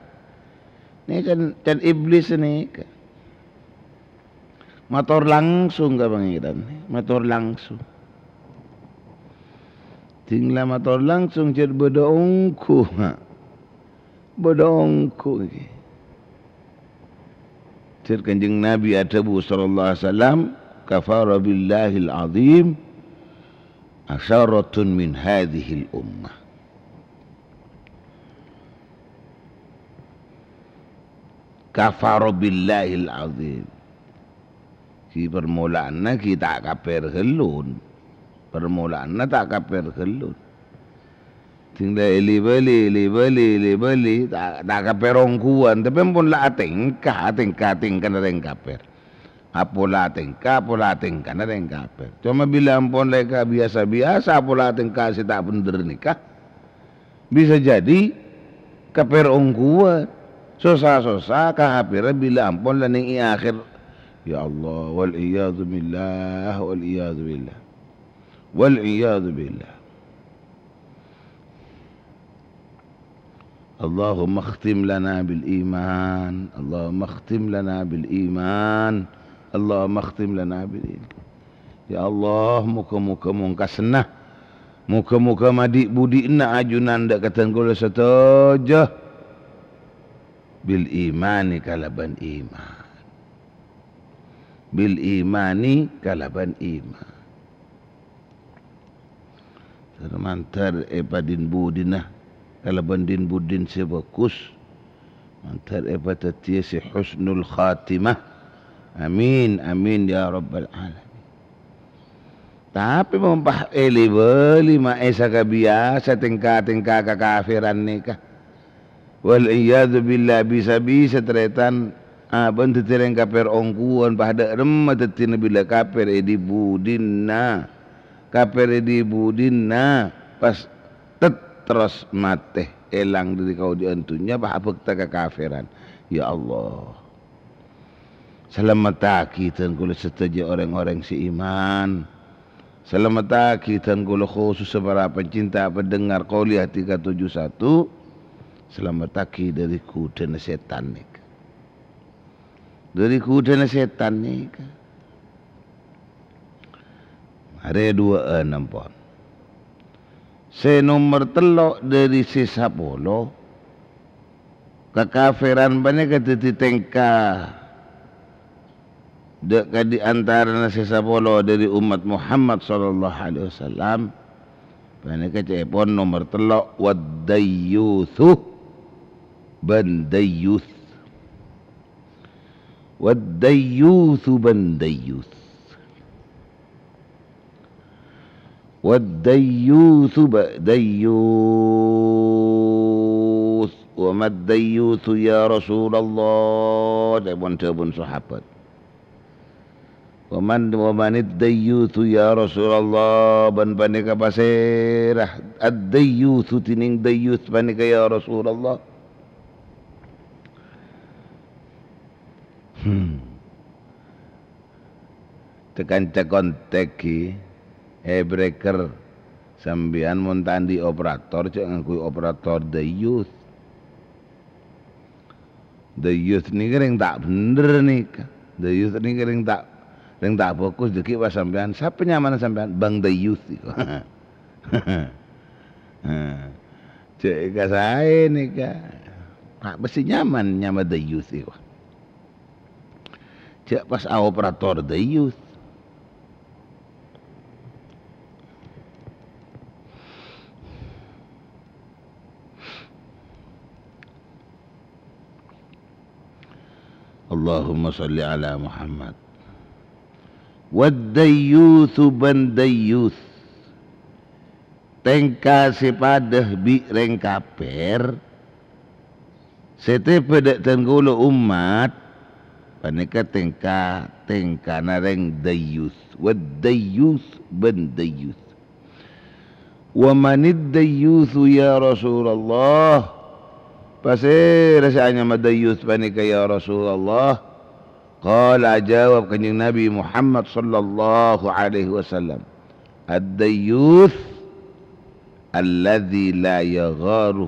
Nèka can, can Iblis nèka. Mator langsung ka Pangèran, mator langsung. Dhing la mator langsung, jhât bâdâ ongghu, ha. Bâdâ ongghu nèka. Jhât Kanjeng Nabi adhâbu sallallahu alaihi wasallam, "Kafara billahil azim asyaratun min hadzihil ummah." Kafara billahil azim. Ghi' parmolaanna ghi' ta' kapèr ghâllun. Parmolaanna ta' kapèr ghâllun. Dhing la èli-bâli, èli-bâli, èli-bâli, ta', ta' kapèr ongghuwân, tapè ampon la atèngka, atèngka, atèngkana rèng kapèr. Apola atèngka, apola atèngkana rèng kapèr. Coma bilâ ampon la èkabiyasa-biyasa apola atèngka sè ta' bhender nèka, bisa jadi kapèr ongghuwân. Sosa-sosa, kahapèran bilâ ampon la neng è akhèr. Ya Allah, wal iyadzu billah, wal iyadzu billah. Wal iyadzu billah. Allahumma khtim lana bil iman. Allahumma khtim lana bil iman. Allahumma khtim lana bil iman. Ya Allah, moga-moga mongkasanna. Moga-moga madi' budi'na ajunan dâ' kadhâng kaulâ sadhâjâ bil imani kalabân iman. Bil imani kalabân iman. Sè mandhâr èpadin-budina kalabân din-budin sè bhâghus. Mandhâr èpadhâddhiyâ sè husnul khatimah. Amin, amin, ya rabbal alamin. Tapè mon pas èli-bâli ma' èsa kabiyasa tèngka-tèngka kakaferan nèka. Wal iyadzu billah, bisa-bisa tarètan abâ'na dhâddhi rèng kafir ongghuwân, pas dâ' remma dhâddhina bilâ kafir è dhi-budhina. Kafir è dhi-budhina, pas tet-, terros matè, èlang dhâri kaodi'ân dhunnya, pas abhâkta kakaferan. Ya Allah. Salamettaghi dhân kaulâ sadhâjâ orèng-orèng sè iman. Salamettaghi dhân kaulâ, khusus para pencinta pendengar Qouli Hati Katuju Satu. Salamettaghi dhâri ghudhâna sètan nèka. Dhâri ghudhâna sètan nèka. Arè duwâ'ân ampon. Sè nomer tello' dhâri sè sapolo, kakaferan panèka dhâddhi tèngka dâ' kadhi antarana sè sapolo dhâri ommat Muhammad sallallahu alaihi wasallam, panèka ca'èpon nomer tello', wad-dayyutsu bân dayyus. Wad-dayyutsu bân dayyus. Wad-dayyutsu ba-, dayyus. Wa mad-dayyutsu ya Rasulullah. Ca'èpon dhâbuna sahabat. Wa man, wa manid-dayyutsu ya Rasulullah. Bân panèka pasèra ad-dayyutsu dhinèng dayyus panèka ya Rasulullah? Hmm. Ca-kanca kontèk ghi, èbreker. Sampèyan mon ta' andi' operator, jhâ' ngangghuy operator dayyus. Dayyus nèka rèng ta' bhender nèka. Dayyus nèka rèng ta', rèng ta' bhâghus, dhâggi' pas sampèyan. Sapa nyamana sampèyan? Bang Dayyus, iko. Nah, jhâ' èkasaè nèka. Apa sè nyaman nyama dayyus, iko. Jhâ' pas aoperator dayyus. Allahumma shalli ala Muhammad. Wad-dayyutsu bân dayyus. Tèngka sè padâ bi' rèng kafir, sè tèbâ dâ' dhân kaulâ ommat, panèka tèngka, tèngkana rèng dayyus. Wad-dayyus bân dayyus. Wa manid-dayyutsu ya Rasulullah? Pasèra sè anyama dayyus panèka ya Rasulullah? Qala, ajâwâb Kanjeng Nabi Muhammad sallallahu alaihi wasallam, "Ad-dayyus alladzi la yagharu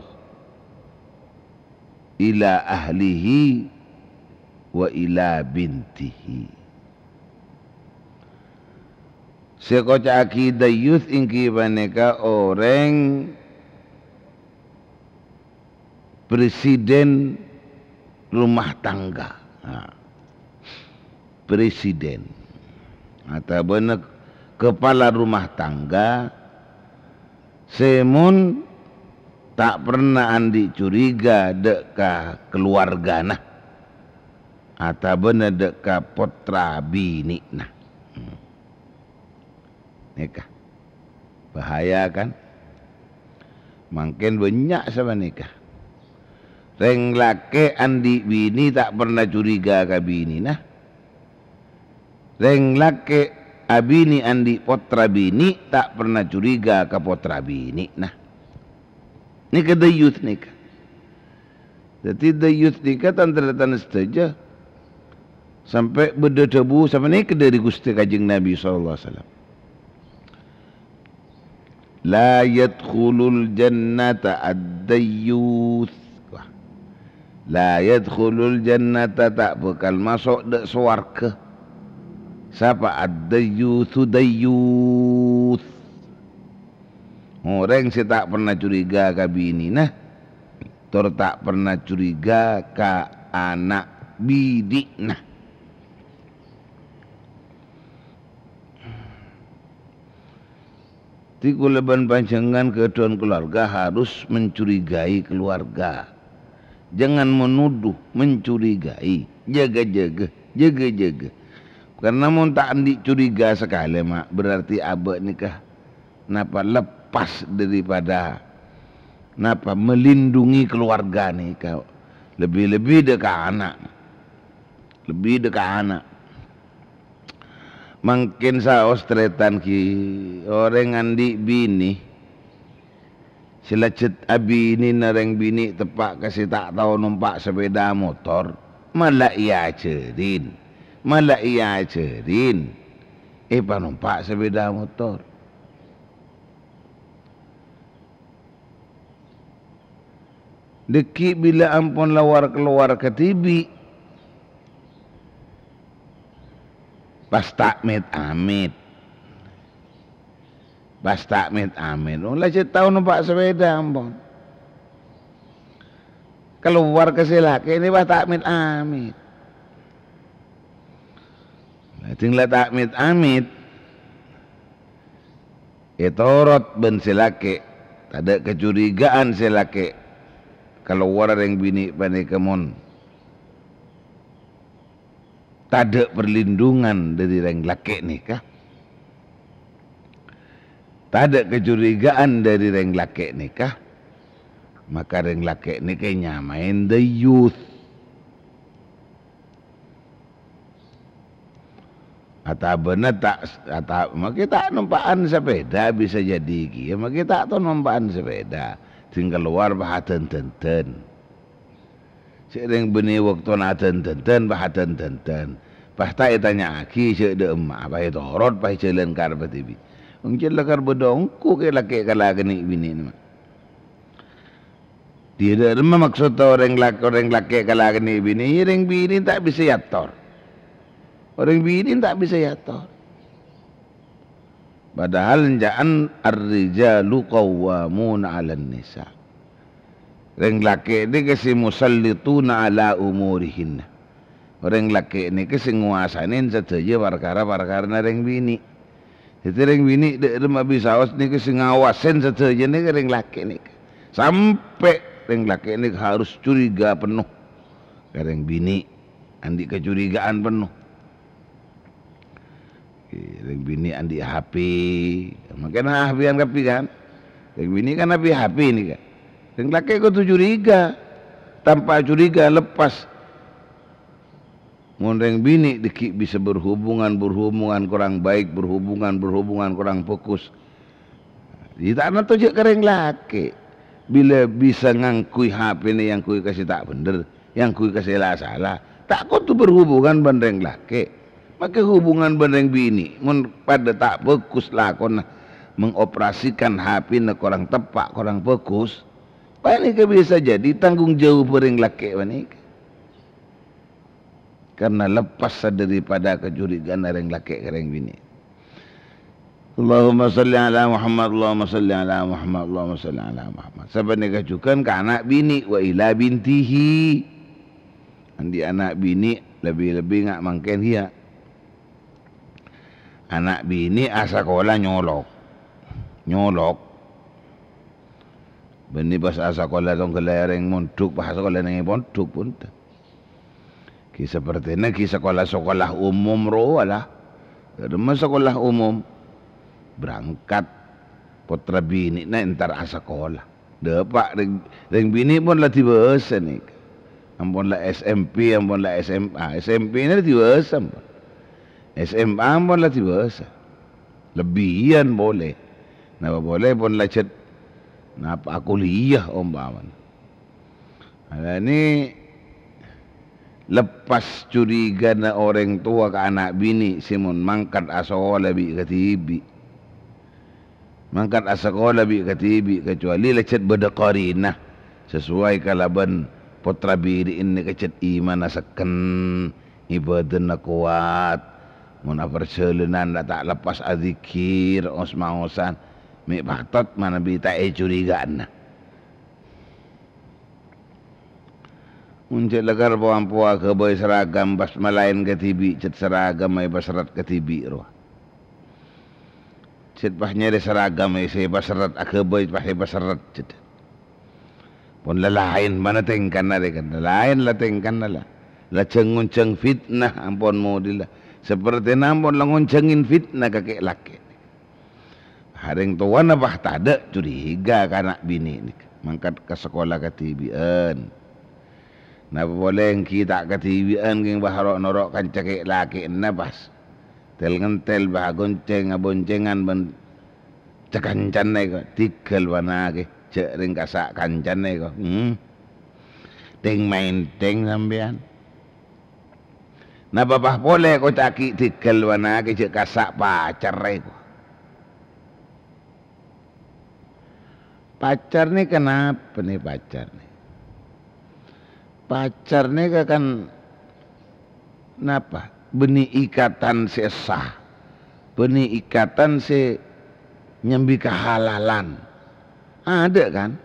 ila ahlihi wa ila bintihi." Sè èkoca'aghi dayyus èngghi panèka orèng presiden rumah tangga. Nah, presiden otabâna kepala rumah tangga sè mon ta' perna andi' curiga dâ' ka kaluwargana otabâna dâ' ka pottra binè'na. Hmm. Nèka. Bahaya, kan? Mangkèn bânnya' sapanèka. Rèng lakè' andi' binè ta' perna curiga ka binèna. Rèng lakè' abinè andi' pottra binè' ta' perna curiga ka pottra binè'na. Nèka dayyus nèka. Dhâddhi, dayyus nèka, tan-, tan-, sadhâjâ, sampè' bâdâ dhâbu sapanèka dhâri Ghustè Kanjeng Nabi sallallahu alaihi wasallam, "La yadkhulul jannata ad-dayyus." Wah. "La yadkhulul jannata," ta' bhâkal maso' dâ' sowarghâ. Sapa? "Ad-dayyusu dayyus." Orèng sè ta' perna curiga ka binèna, tor ta' perna curiga ka ana' binè'na. Dhâddhi, kaulâ bân panjhennengngan ghâdhuwân keluarga harus mencurigai keluarga. Jangan menuduh, mencurigai. Jaga-jaga, jaga-jaga. Karena mon ta' andi' curiga sakalè, ma', berarti abâ' nèka napa lepas daripada napa melindungi keluarga nèka. Lebbi-lebbi dâ' ka ana'. Lebbi dâ' ka ana'. Mangkèn saos tarètan ghi, orèng andi' binè sè lajhât abinèna rèng binè' teppa' ka sè ta' tao nompa' sapèda motor, mala èajhârin, mala èajhârin èpanompa' sapèda motor. Dâgghi' bilâ ampon la war-kalowar kadhibi', pas ta' mèt-amèt. Pas ta' mèt-amèt. Wong la jhâ' tao nompa' sapèda ampon. Kalowar ka sè lakè' nè pas ta' mèt-amèt. Dâddhi la ta' mèt-amèt. Ètorot bân sè lakè', tadâ' kacurigaan sè lakè', kalowarra rèng binè' panèka mon tadâ' parlindungan dâri rèng lakè' nèka, tadâ' kacurigaan dâri rèng lakè' nèka, maka rèng lakè' nèka ènyamaè dayyus. Atabâna ta', ata-, makè ta' nompa'an sapèda bisa jadi kèya, makè ta' tao nompa'an sapèda. Ding kalowar pas adân-dândân. Sè rèng binè' bâktona adân-dândân, pas adân-dândân. Pas ta' ètanya'aghi jhâ' dâ' emma'a, pas ètorot, pas èjhâlân karep dhibi'. Wong jhâ' la karep bâdâ ongghu kè lakè' kalakonè binèna, ma'. Dâ' remma maksodda orèng lak-, orèng lakè' kalakonè binè', orèng binè' ta' bisa èator. Orèng binè' ta' bisa èator. Padahal ca'an ar-rijalu qawwamuna 'alan nisa. Rèng lakè' nèka sè musallituna 'ala umurihinna. Orèng lakè' nèka sè ngowasanè sadhâjâ parkara-parkarana rèng binè'. Dhâddhi rèng binè' dâ' remma bisaos nèka sè ngawasè sadhâjâ nèka rèng lakè' nèka. Sampè' rèng lakè' nèka harus curiga penuh ka rèng binè', andi' kacurigaan penuh. Rèng binè' andi' H P, mangkèn H P-an kabbhi kan? Rèng binè' kan H P-H P nèka. Rèng lakè' kodhu curiga. Tanpa curiga lepas. Mon rèng binè' dâgghi' bisa berhubungan, berhubungan kurang baik, berhubungan, berhubungan kurang bhâghus. Iyâ ta' nanto jhâ' ka rèng lakè'. Bilâ bisa ngangghuy H P-na èangghuy ka sè ta' bhendher, èangghuy ka sè la-sala, ta' kodhu berhubungan bân rèng lakè'. Makè hubungan bân rèng binè', mon padâ ta' bhâghus lakona mengoperasikan H P-na korang teppa', korang bhâghus, panèka bisa jadi tanggung jawab rèng lakè' panèka. Karena lepas daripada kacurigaan rèng lakè' ka rèng binè'. Allahumma shalli ala Muhammad, Allahumma shalli ala Muhammad, Allahumma shalli ala Muhammad. Sapanèka jhughân ka ana' binè', wa ila bintihi. Andi' ana' binè', lebbi-lebbi nga' mangkèn, iyâ. Ana' binè' asakola nyolok. Nyolok. Bânnè pas asakola tongghâllâ rèng mondhuk, pas asakola neng è pondhuk, bhunten. Ghi' sapertèna ghi' sakola-sakola umum rowa la. Dâ' remma sakola umum. Berangkat pottra binè'na entar asakola. Dâpa' rèng, rèng binè' pon la dibâsa nèka. Ampon la S M P, ampon la S M A. S M P-na la dibâsa ampon. S M A ampon la dibâsa. Lebbiyân polè. Napa polè pon la jhât, napa, kuliah ompamana. Alani lepas curigana orèng towa ka ana' binè' sè mon mangkat asakola bi' kadhibi'. Mangkat asakola bi' kadhibi', kacuali la jhât bâdâ qarinah sesuai kalabân pottra binè'na jhât imanna sekken, ibâdâna kowat. Mon aparjhâlânan la ta' lepas adzikkèr, os-maosan, mè' patot manabi ta' ècuriga'ana. Mon jhâ' la karep po-ampowa aghâbây seragam pas malaèn kadhibi' jhât seragam èpaserret kadhibi' rowa. Jhât pas nyarè seragam èsè èpaserret, aghâbây pas èpaserret jhât. Pon la laèn mana tèngkana rè kan. La laèn la tèngkana la. La jhâng-ngonjhâng fitnah ampon modella. Sapertèna ampon la ngonjhângin fitnah ka kè'-lakè'. Rèng towana pas tadâ' curiga ka ana' binè' nèka. Mangkat ka sakola kadhibi'ân. Napa polè èngghi ta' kadhibi'ân kèng pas ro'-noro' kanca kè'-lakè'na pas. Tel-ngentel, bah, agoncèng-aboncèngan bân ca-kancana èko, dhigghâl bânaghi, jhâ' rèng kassa' kancana èko. Hmm. Tèng-maèntèng sampèyan. Napa pas polè èkoca'aghi dhigghâl bânaghi jhâ' kassa' pacarra èko. Pacar nèka napa nè pacar nè? Pacar nèka kan napa? Bânnè ikatan sè sah, bânnè ikatan sè nyambi kahalalan. Adâ' kan?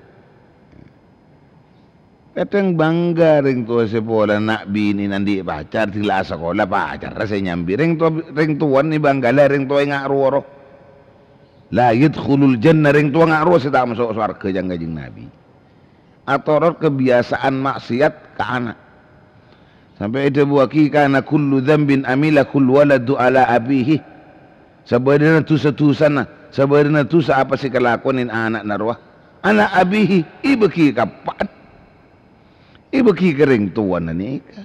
Kadhâng bangga rèng towa sè polana binèna andi' pacar, dhing la asakola pacarra sè nyambi. Rèng towa, rèng towa nè bangga la rèng towa ènga' rowa rowa. La yadkhulul jannah, rèng towa nga' rowa sè ta' maso' sowarghâ ca'na Kanjeng Nabi. Atorot kabiyasaan maksiat ka ana'. Sampè' èdhâbuwâghi, "Kana kullu dzambin amilakhul waladu ala abihi." Sabâdâna dhusa-dhusana, sabâdâna dhusa apa sè èkalakonè ana'na rowa, ala abihi, èbâghi ka eppa'na. Èbâghi ka rèng towana nèka.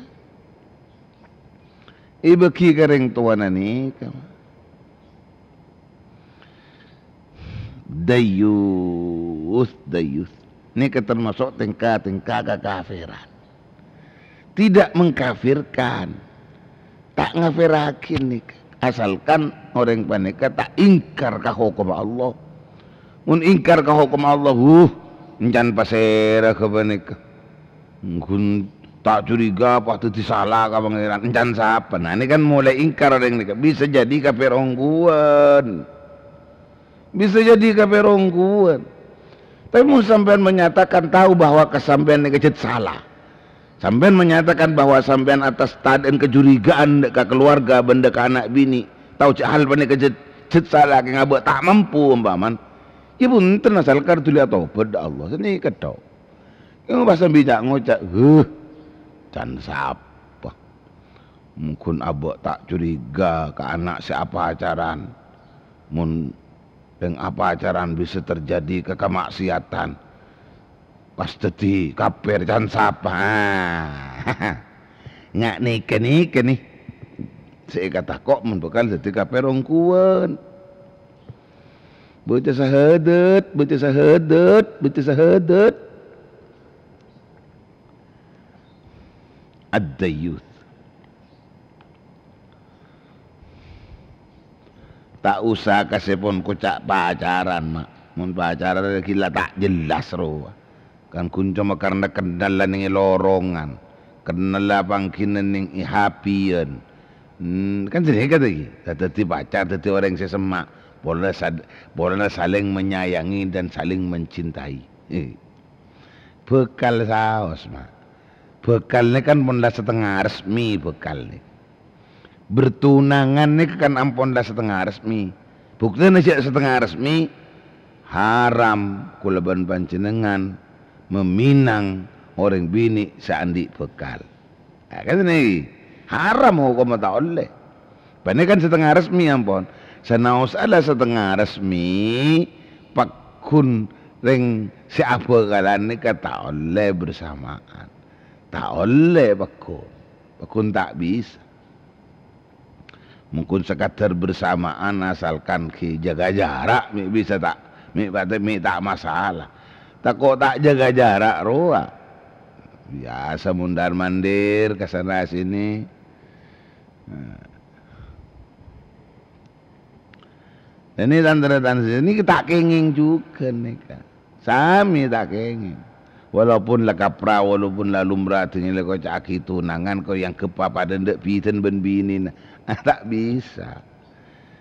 Èbâghi ka rèng towana nèka. Dayyus, dayyus. Nèka tamaso' tèngka-tèngka kakaferan. Tidak mengkafirkan. Ta' ngaferraghi nèka. Asalkan orèng panèka ta' ingkar ka hokomma Allah. Mon ingkar ka hokomma Allah, huh, èncan pasèra ka panèka. Ghun ta' curiga pas dhâddhi sala ka Pangèran. Èncan sapa? Nah, ini kan mulai ingkar orèng nèka. Bisa jadi kafir ongghuwân. Bisa jadi kafir ongghuwân. Tapi mon sampèyan menyatakan tahu bahwa ka sampèyan nèka jhât sala. Sampèyan menyatakan bahwa sampèyan atas tadâ'ân kacurigaan dâ' ka kaluwarga bân dâ' ka ana' binè'. Tahu jhâ' hal panèka jhât, jhât sala kèng abâ' ta' mampu ompamana. Yâ bhunten asal kar dhuli atobât dâ' Allah. Sanèka tok. Kèng pas sambi ca'-ngoca', "Huh, can sapa? Mon ghun abâ' ta' curiga ka ana' sè apacaran. Mon rèng apacaran bisa terjadi ka kamaksiatan. Pas dhâddhi kafir can sapa?" Ah. Nga' nèka-nèka nè. Sè èkatako' mon bhâkal dhâddhi kafir ongghuwân. Baca syahadat, baca syahadat, baca syahadat. Ad-dayyus. Ta' osa kasèpon koca' pacaran, Ma'. Mon pacaran ghi' la ta' jelas rowa. Kan ghun coma karna kennal la nèng è lorongan, kennal la pangghina nèng è hapèyan. Hmm, kan jenenge kata iki. Daddi pacar, daddi orèng sè semma'. Polana sad-, polana saling menyayangi dan saling mencintai. Eh. Bhâkal saos, Ma'. Bhâkal nèka kan pon la satengnga resmi bhâkal nèka. Bertunangan nèka kan ampon la satengnga resmi. Buktèna jhâ' satengnga resmi, haram kaulâ bân panjhennengngan maminang orèng binè' sè andi' bhâkal. Nah, kan nèka haram hokomma ta' ollè. Bânnè kan satengnga resmi ampon. Sanaossa la satengnga resmi, pagghun rèng sè abhâkalan nèka ta' ollè bersamaan. Ta' ollè pagghun. Pagghun ta' bisa. Mungkin sekadar bersamaan asalkan ghi jaga jarak mè' bisa ta', mè' pate mè' ta' masalah. Tako' ta' jaga jarak rowa. Biasa mondar-mandir ka sana sini. Nah. Ini tan-, tan-, tan-, ini ta' kèngèng jhughân nèka. Samè ta' kèngèng. Walaupun la kaprah, walaupun la lumrah, dingin la koca'aghi tunangan, kok èangghep papadâ endâ' bhidhân bân binèna. Ah, ta' bisa.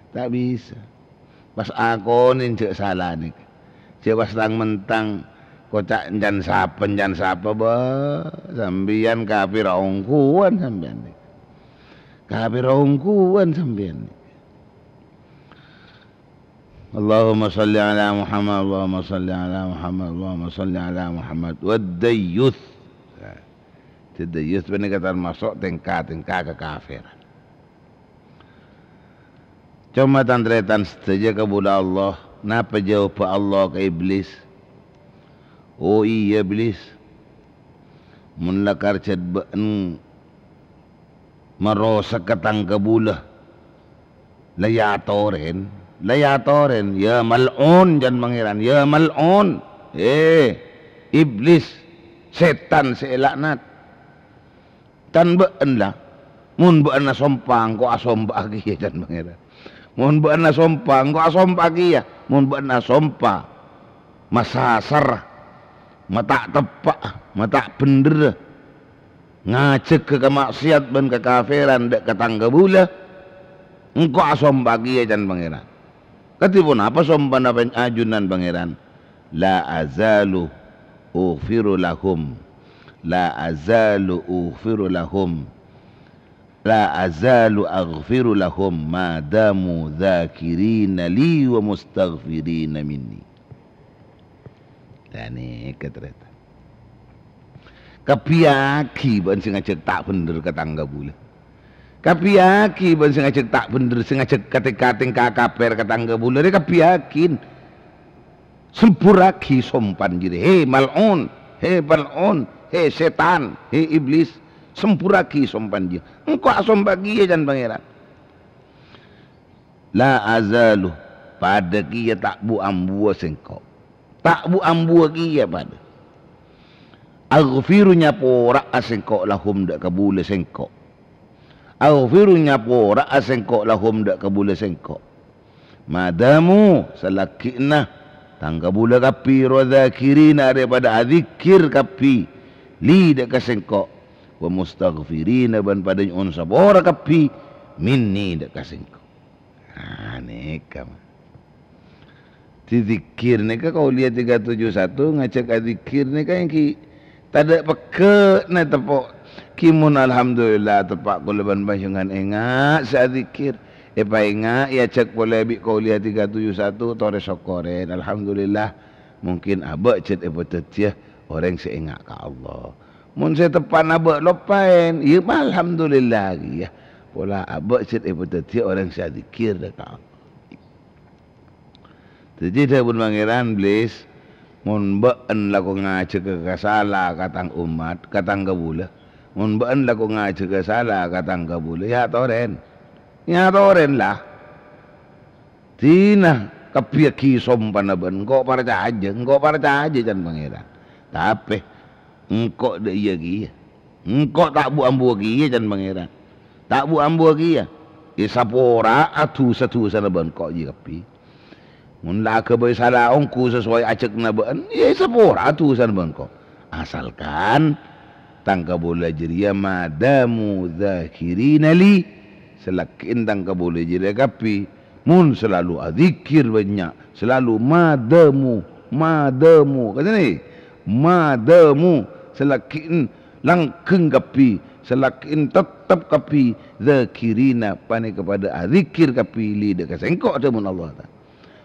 Ta' bisa. Pas akonè jhâ' sala nèka. Jhâ' pas tang-mentang koca' èncan sapa, èncan sapa, bâ, sampèyan kafir ongghuwân sampèyan nèka. Kafir ongghuwân sampèyan nèka. Allahumma shalli ala Muhammad, Allahumma shalli ala Muhammad, Allahumma shalli ala Muhammad. Wad dayyus. Nah, dayyus panèka tamaso' tèngka-tèngka kakafèran. Coma tan-tarètan sadhâjâ kaulâ Allah, napa jâwâbbhâ Allah ka Iblis? "Oh iyâ, Iblis, mon la karjhât bâ'en marosakka tang kaulâ, la èyatorèn, la èyatorèn, ya mal'un can Pangèran, ya mal'un, he, Iblis, sètan sè èlaknat. Tan bâ'en la, mon bâ'en asompa, engko' asompa kèya can Pangèran. Mon bâ'en asompa, engko' asompa kèya. Mon bâ'en asompa, masasar, ma' ta' teppa', ma' ta' bhendher, ngajhâghâ ka ma'siyat bân kakafèran dâ' ka tang kaulâ, engko' asompa kèya can Pangèran." Kadhi ponapa sompana pèn-, ajunan Pangèran? "La azalu ughfiru lahum, la azalu ughfiru lahum, la azalu aghfiru lahum ma damu dzakirina li wa mustaghfirina minni." Lah nèka tarètan. Kabbhiyâghi bâ'en sè ngajhâk ta' bhendher ka tang kaulâ. Kabbhiyâghi bâ'en sè ngajhâk ta' bhendher, sè ngajhâk katèng-katèng ka-, kakapèr ka tang kaulâ rè kabbhiyâghi. Sempurraghi sompan jârèya. He mal'un, he mal'un, he sètan, he Iblis. Sempurraghi sompan jârèya. Engko' asompa kèya can Pangèran. La azalu, padâ kèya ta' bu-ambuwâ sèngko'. Ta' bu-ambuwâ kèya padâ. Aghfiru, nyapora'a sèngko' lahum dâ' kaulâ sèngko'. Aghfiru, nyapora'a sèngko' lahum dâ' kaulâ sèngko'. Ma damu, salagghi'na tang kaulâ kabbhi, ro dzakirina, arè padâ adzikkèr kabbhi, li dâ' ka sèngko'. Wa mustaghfirina, bân padâ nyo'on sapora kabbhi, minni, dâ' ka sèngko'. Ah, nèka, ma. Didzikkèr nèka Qauliyah tiga tujuh satu ngajhâk adzikkèr nèka èngghi tadâ' pegghâ'na teppo'. Ghi mon alhamdulillah teppa' kaulâ bân panjhennengngan enga' sè adzikkèr. Èpaènga' èajhâk polè bi' Qauliyah tiga tujuh satu, torè sokkorè. Alhamdulillah, mungkin abâ' jhât èpadhâddhiyâ orèng sè enga' ka Allah. Mon sè teppa'na abâ' loppaèn, iyâ alhamdulillah kèya. Pola abâ' jhât èpadhâddhiyâ orèng sè adzikkèr ka Allah. Dhâddhi dhâbuna Pangèran, Blis, "Mon bâ'en lako ngajhâghâ ka sala ka tang ommat, ka tang kabulâ, mon bâ'en lako ngajhâghâ sala ka tang kabulâ, èyatorèn. Èyatorèn, la. Dina kabbhiyâghi sompana bâ'en, engko' parcajâ, engko' parcajâ," can Pangèran. Tapè engko' dâ' iyâ kèya. Engko' ta' bu-ambuwâ kèya, can Pangèran. Ta' bu-ambuwâ kèya. Èsapora'a dhusa-dhusana bâ'en engko' jiyâ kabbhi. Mon la aghâbây sala ongghu sasowai ajhâkna bâ'en, iyâ èsapora'a dhusana bâ'en engko'. Asalkan tang kabulâ jârèya madamu dzakirina li, salagghi'en tang kabulâ jârèya kabbhi mon salalu adzikkèr bânnya', salalu madamu, madamu, katènè, madamu, salagghi'en langgeng kabbhi, salagghi'en tettep kabbhi, dzakirina, panèka padâ adzikkèr kabbhi, li dâ' ka sèngko', dhâbuna Allah Ta'ala.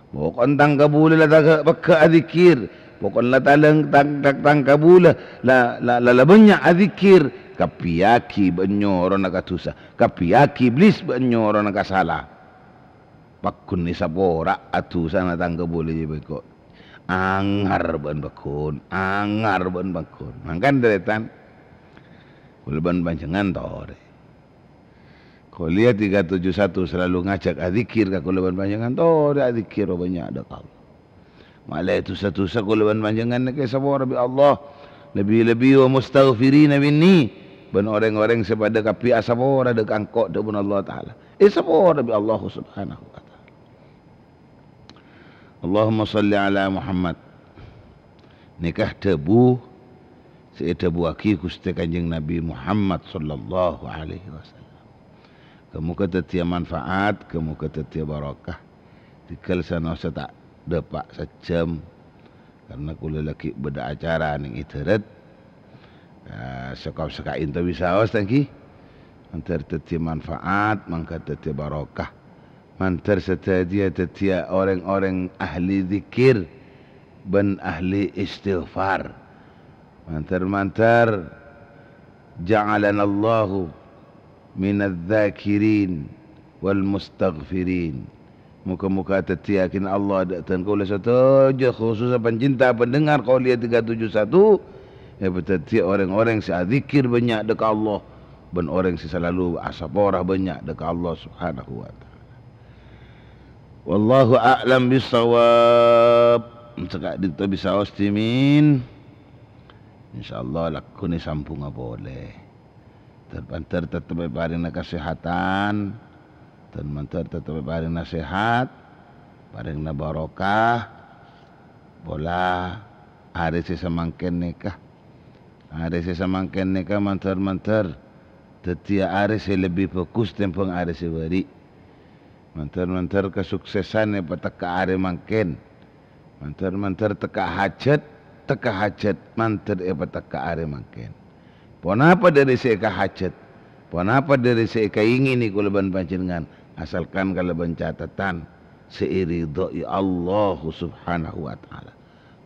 Poko'en tang kabulâ la ta' pegghâ' adzikkèr, poko'en la talèng tang, tang, tang kabulâ la, la, la, la bânnya' adzikkèr, kabbhiyâghi bâ'en nyorona ka dhusa, kabbhiyâghi Blis bâ'en nyorona ka sala. Pagghun èsapora'a dhusana tang kabulâ jiyâ bengko. Angar bâ'en pagghun, angar bâ'en pagghun. Mangkana tarètan, kaulâ bân panjhennengngan torè. Qauliyah tiga tujuh satu salalu ngajhâk adzikkèr ka kaulâ bân panjhennengngan, torè adzikkèr bânnya' dâ' ka Allah. Malè dhusa-dhusa kaulâ bân panjhennengngan nèka èsapora bi' Allah. Lebbi-lebbi wa mustaghfirina minni, bân orèng-orèng sè padâ kabbhi asapora dâ' ka engko', dhâbuna Allah Ta'ala. Èsapora bi' Allah Subhanahu wa Ta'ala. Allahumma shalli ala Muhammad. Nèka dhâbu sè èdhâbuwâghi Ghustè Kanjeng Nabi Muhammad sallallahu alaihi wasallam. Ghâ-moghâ dhâddhiyâ manfaat, ghâ-moghâ dhâddhiyâ barokah. Tèghâl sanaossa ta' dâpa' sajjhâm, karna kaulâ lagghi' bâdâ acara neng è dhârât. Ah, sokop sakaènto bisaos, tangghi. Mandhâr dhâddhiyâ manfaat, mangghâ dhâddhiyâ barokah. Mandhâr sadhâjâ dhâddhiyâ orèng-orèng ahli dzikir bân ahli istighfar. Mandhâr-mandhâr ja'alanallahu minadz-dzakirin wal mustaghfirin. Moghâ-moghâ dhâddhiyâghin Allah dâ', dân kaulâ sadhâjâ, khusussa pancinta pendengar Qauliyah tiga tujuh satu, èpadhâddhiyâ orèng-orèng sè adzikir bânnya' dâ' ka Allah, bân orèng sè salalu asapora bânnya' dâ' ka Allah Subhanahu wa Ta'ala. Wallahu a'lam bissawab. Saka'dinto bisaos dhimèn. Insyaallah, lagghuna èsambhunga polè. Dhân-mandhâr tettep èparèngana kasèhadhân, dhân-mandhâr tettep èparèngana sèhat, parèngana barokah, pola arè sè samangkèn nèka. Arè sè samangkèn nèka mandhâr-mandhâr dhâddhiyâ arè sè lebbi bhâghus tèmbhâng arè sè bâri'. Mandhâr-mandhâr kasuksesan èpatekka arè mangkèn. Mandhâr-mandhâr tekka hajhât, tekka hajhât mandhâr èpatekka arè mangkèn. Ponapa dhâri sè èkahajhât, ponapa dhâri sè èkaèngènè kaulâ bân panjhennengngan, asalkan kalabân catetan sè èridhoi Allah Subhanahu wa Ta'ala.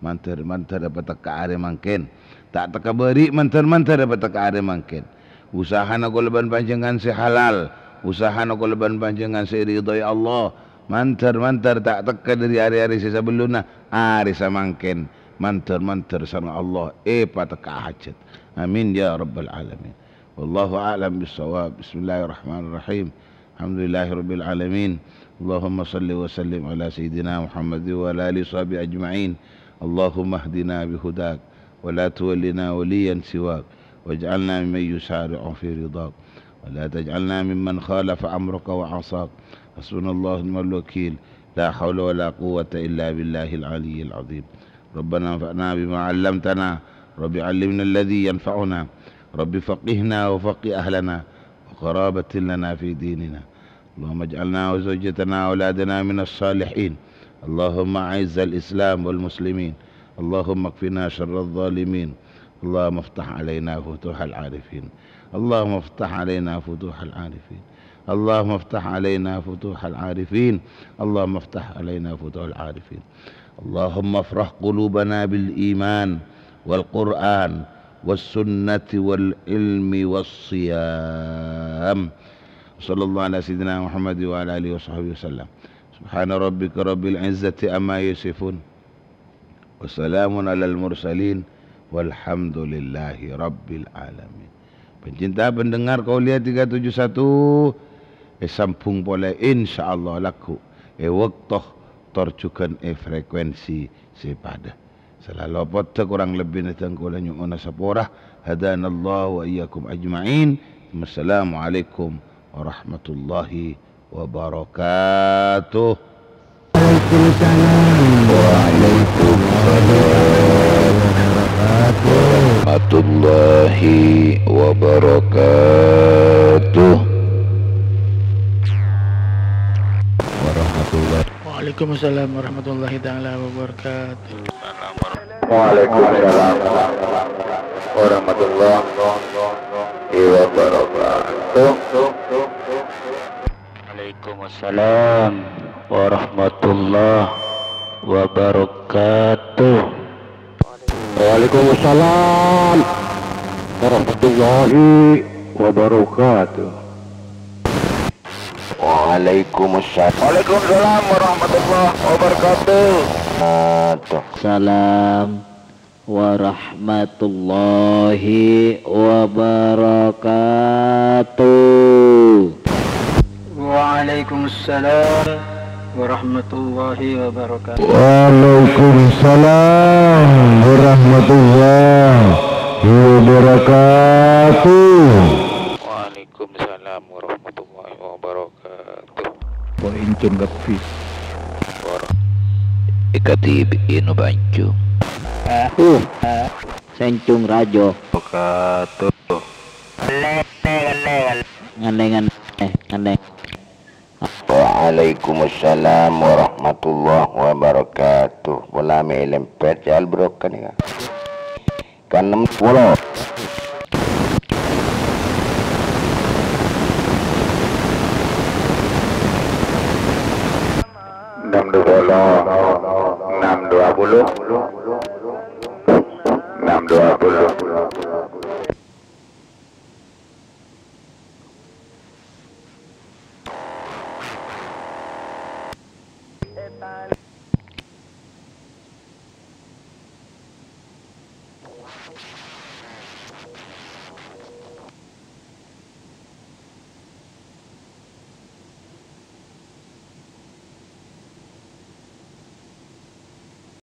Mandhâr-mandhâr èpatekka arè mangkèn. Ta' tekka bâri' mandhâr-mandhâr èpatekka arè mangkèn. Usahana kaulâ bân panjhennengngan sè halal, usahana kaulâ bân panjhennengngan sè èridhoi Allah. Mandhâr-mandhâr ta' tekka dhâri arè-arè sè sabellunna, arè samangkèn. Mandhâr-mandhâr sareng Allah èpatekka hajhât. Amin ya rabbal alamin. Wallahu a'lam bissawab. Bismillahirrahmanirrahim. Alhamdulillahirabbil alamin. Allahumma shalli wa sallim ala sayyidina Muhammadin wa ala alihi washabihi ajma'in. Allahumma ihdina bihudak wa la tuwallina waliyan siwak, waj'alna mimman yusari'u fi ridak, wa la taj'alna mimman khalafa amraka wa 'asak. Hasbunallahu wa ni'mal wakil. La haula wa la quwwata illa billahil aliyyil azim. Rabbana anfa'na bima 'allamtana. Rabbi 'allimna alladhi yanfa'una. Rabbi faqqihna wa faqqih ahlana wa qarabatin lana fi dinina. اللهم اجعلنا وزوجتنا وأولادنا من الصالحين. اللهم أعز الإسلام والمسلمين. اللهم اكفنا شر الظالمين. اللهم افتح علينا فتوح العارفين. اللهم افتح علينا فتوح العارفين. اللهم افتح علينا فتوح العارفين. اللهم افتح علينا فتوح العارفين. اللهم افرح قلوبنا بالإيمان والقرآن والسنة والعلم والصيام. وصلى الله على سيدنا محمد وعلى آله وصحبه وسلم. سبحان ربك رب العزة عما يصفون. وسلام على المرسلين. والحمد لله رب العالمين. Pancinta pendengar Qauliyah tiga tujuh satu, èsambhung polè insyaallah lagghu' è bâkto tor jhughân è frekuensi sè padâ. Sala lopodda korang lebbina dân kaulâ nyo'ona sapora. Hadanallahu wa iyyakum ajma'in. Wassalamualaikum warahmatullahi wabarakatuh. Waalaikumsalam. Waalaikumsalam warahmatullahi wabarakatuh. Warahmatullahi. Waalaikumsalam warahmatullahi taala wabarakatuh. Waalaikumsalam warahmatullahi wabarakatuh. Waalaikumsalam warahmatullahi wabarakatuh. Waalaikumsalam warahmatullahi wabarakatuh. Waalaikumsalam. Waalaikumsalam warahmatullahi wabarakatuh. Salam warahmatullahi wabarakatuh. Waalaikumsalam warahmatullahi wabarakatuh. Waalaikumsalam warahmatullahi wabarakatuh. Waalaikumsalam warahmatullahi wabarakatuh. Ko incung geppi. Wara. Ikati bino bancu. Aku. Sencung rajo. Wabarakatuh. Ngandeng, ngandeng, ngandeng. Waalaikumsalam warahmatullahi wabarakatuh. Pola me' lempet, jal brokan ya. Kanem polo. Enam dua puluh. Enam dua puluh. Enam dua puluh.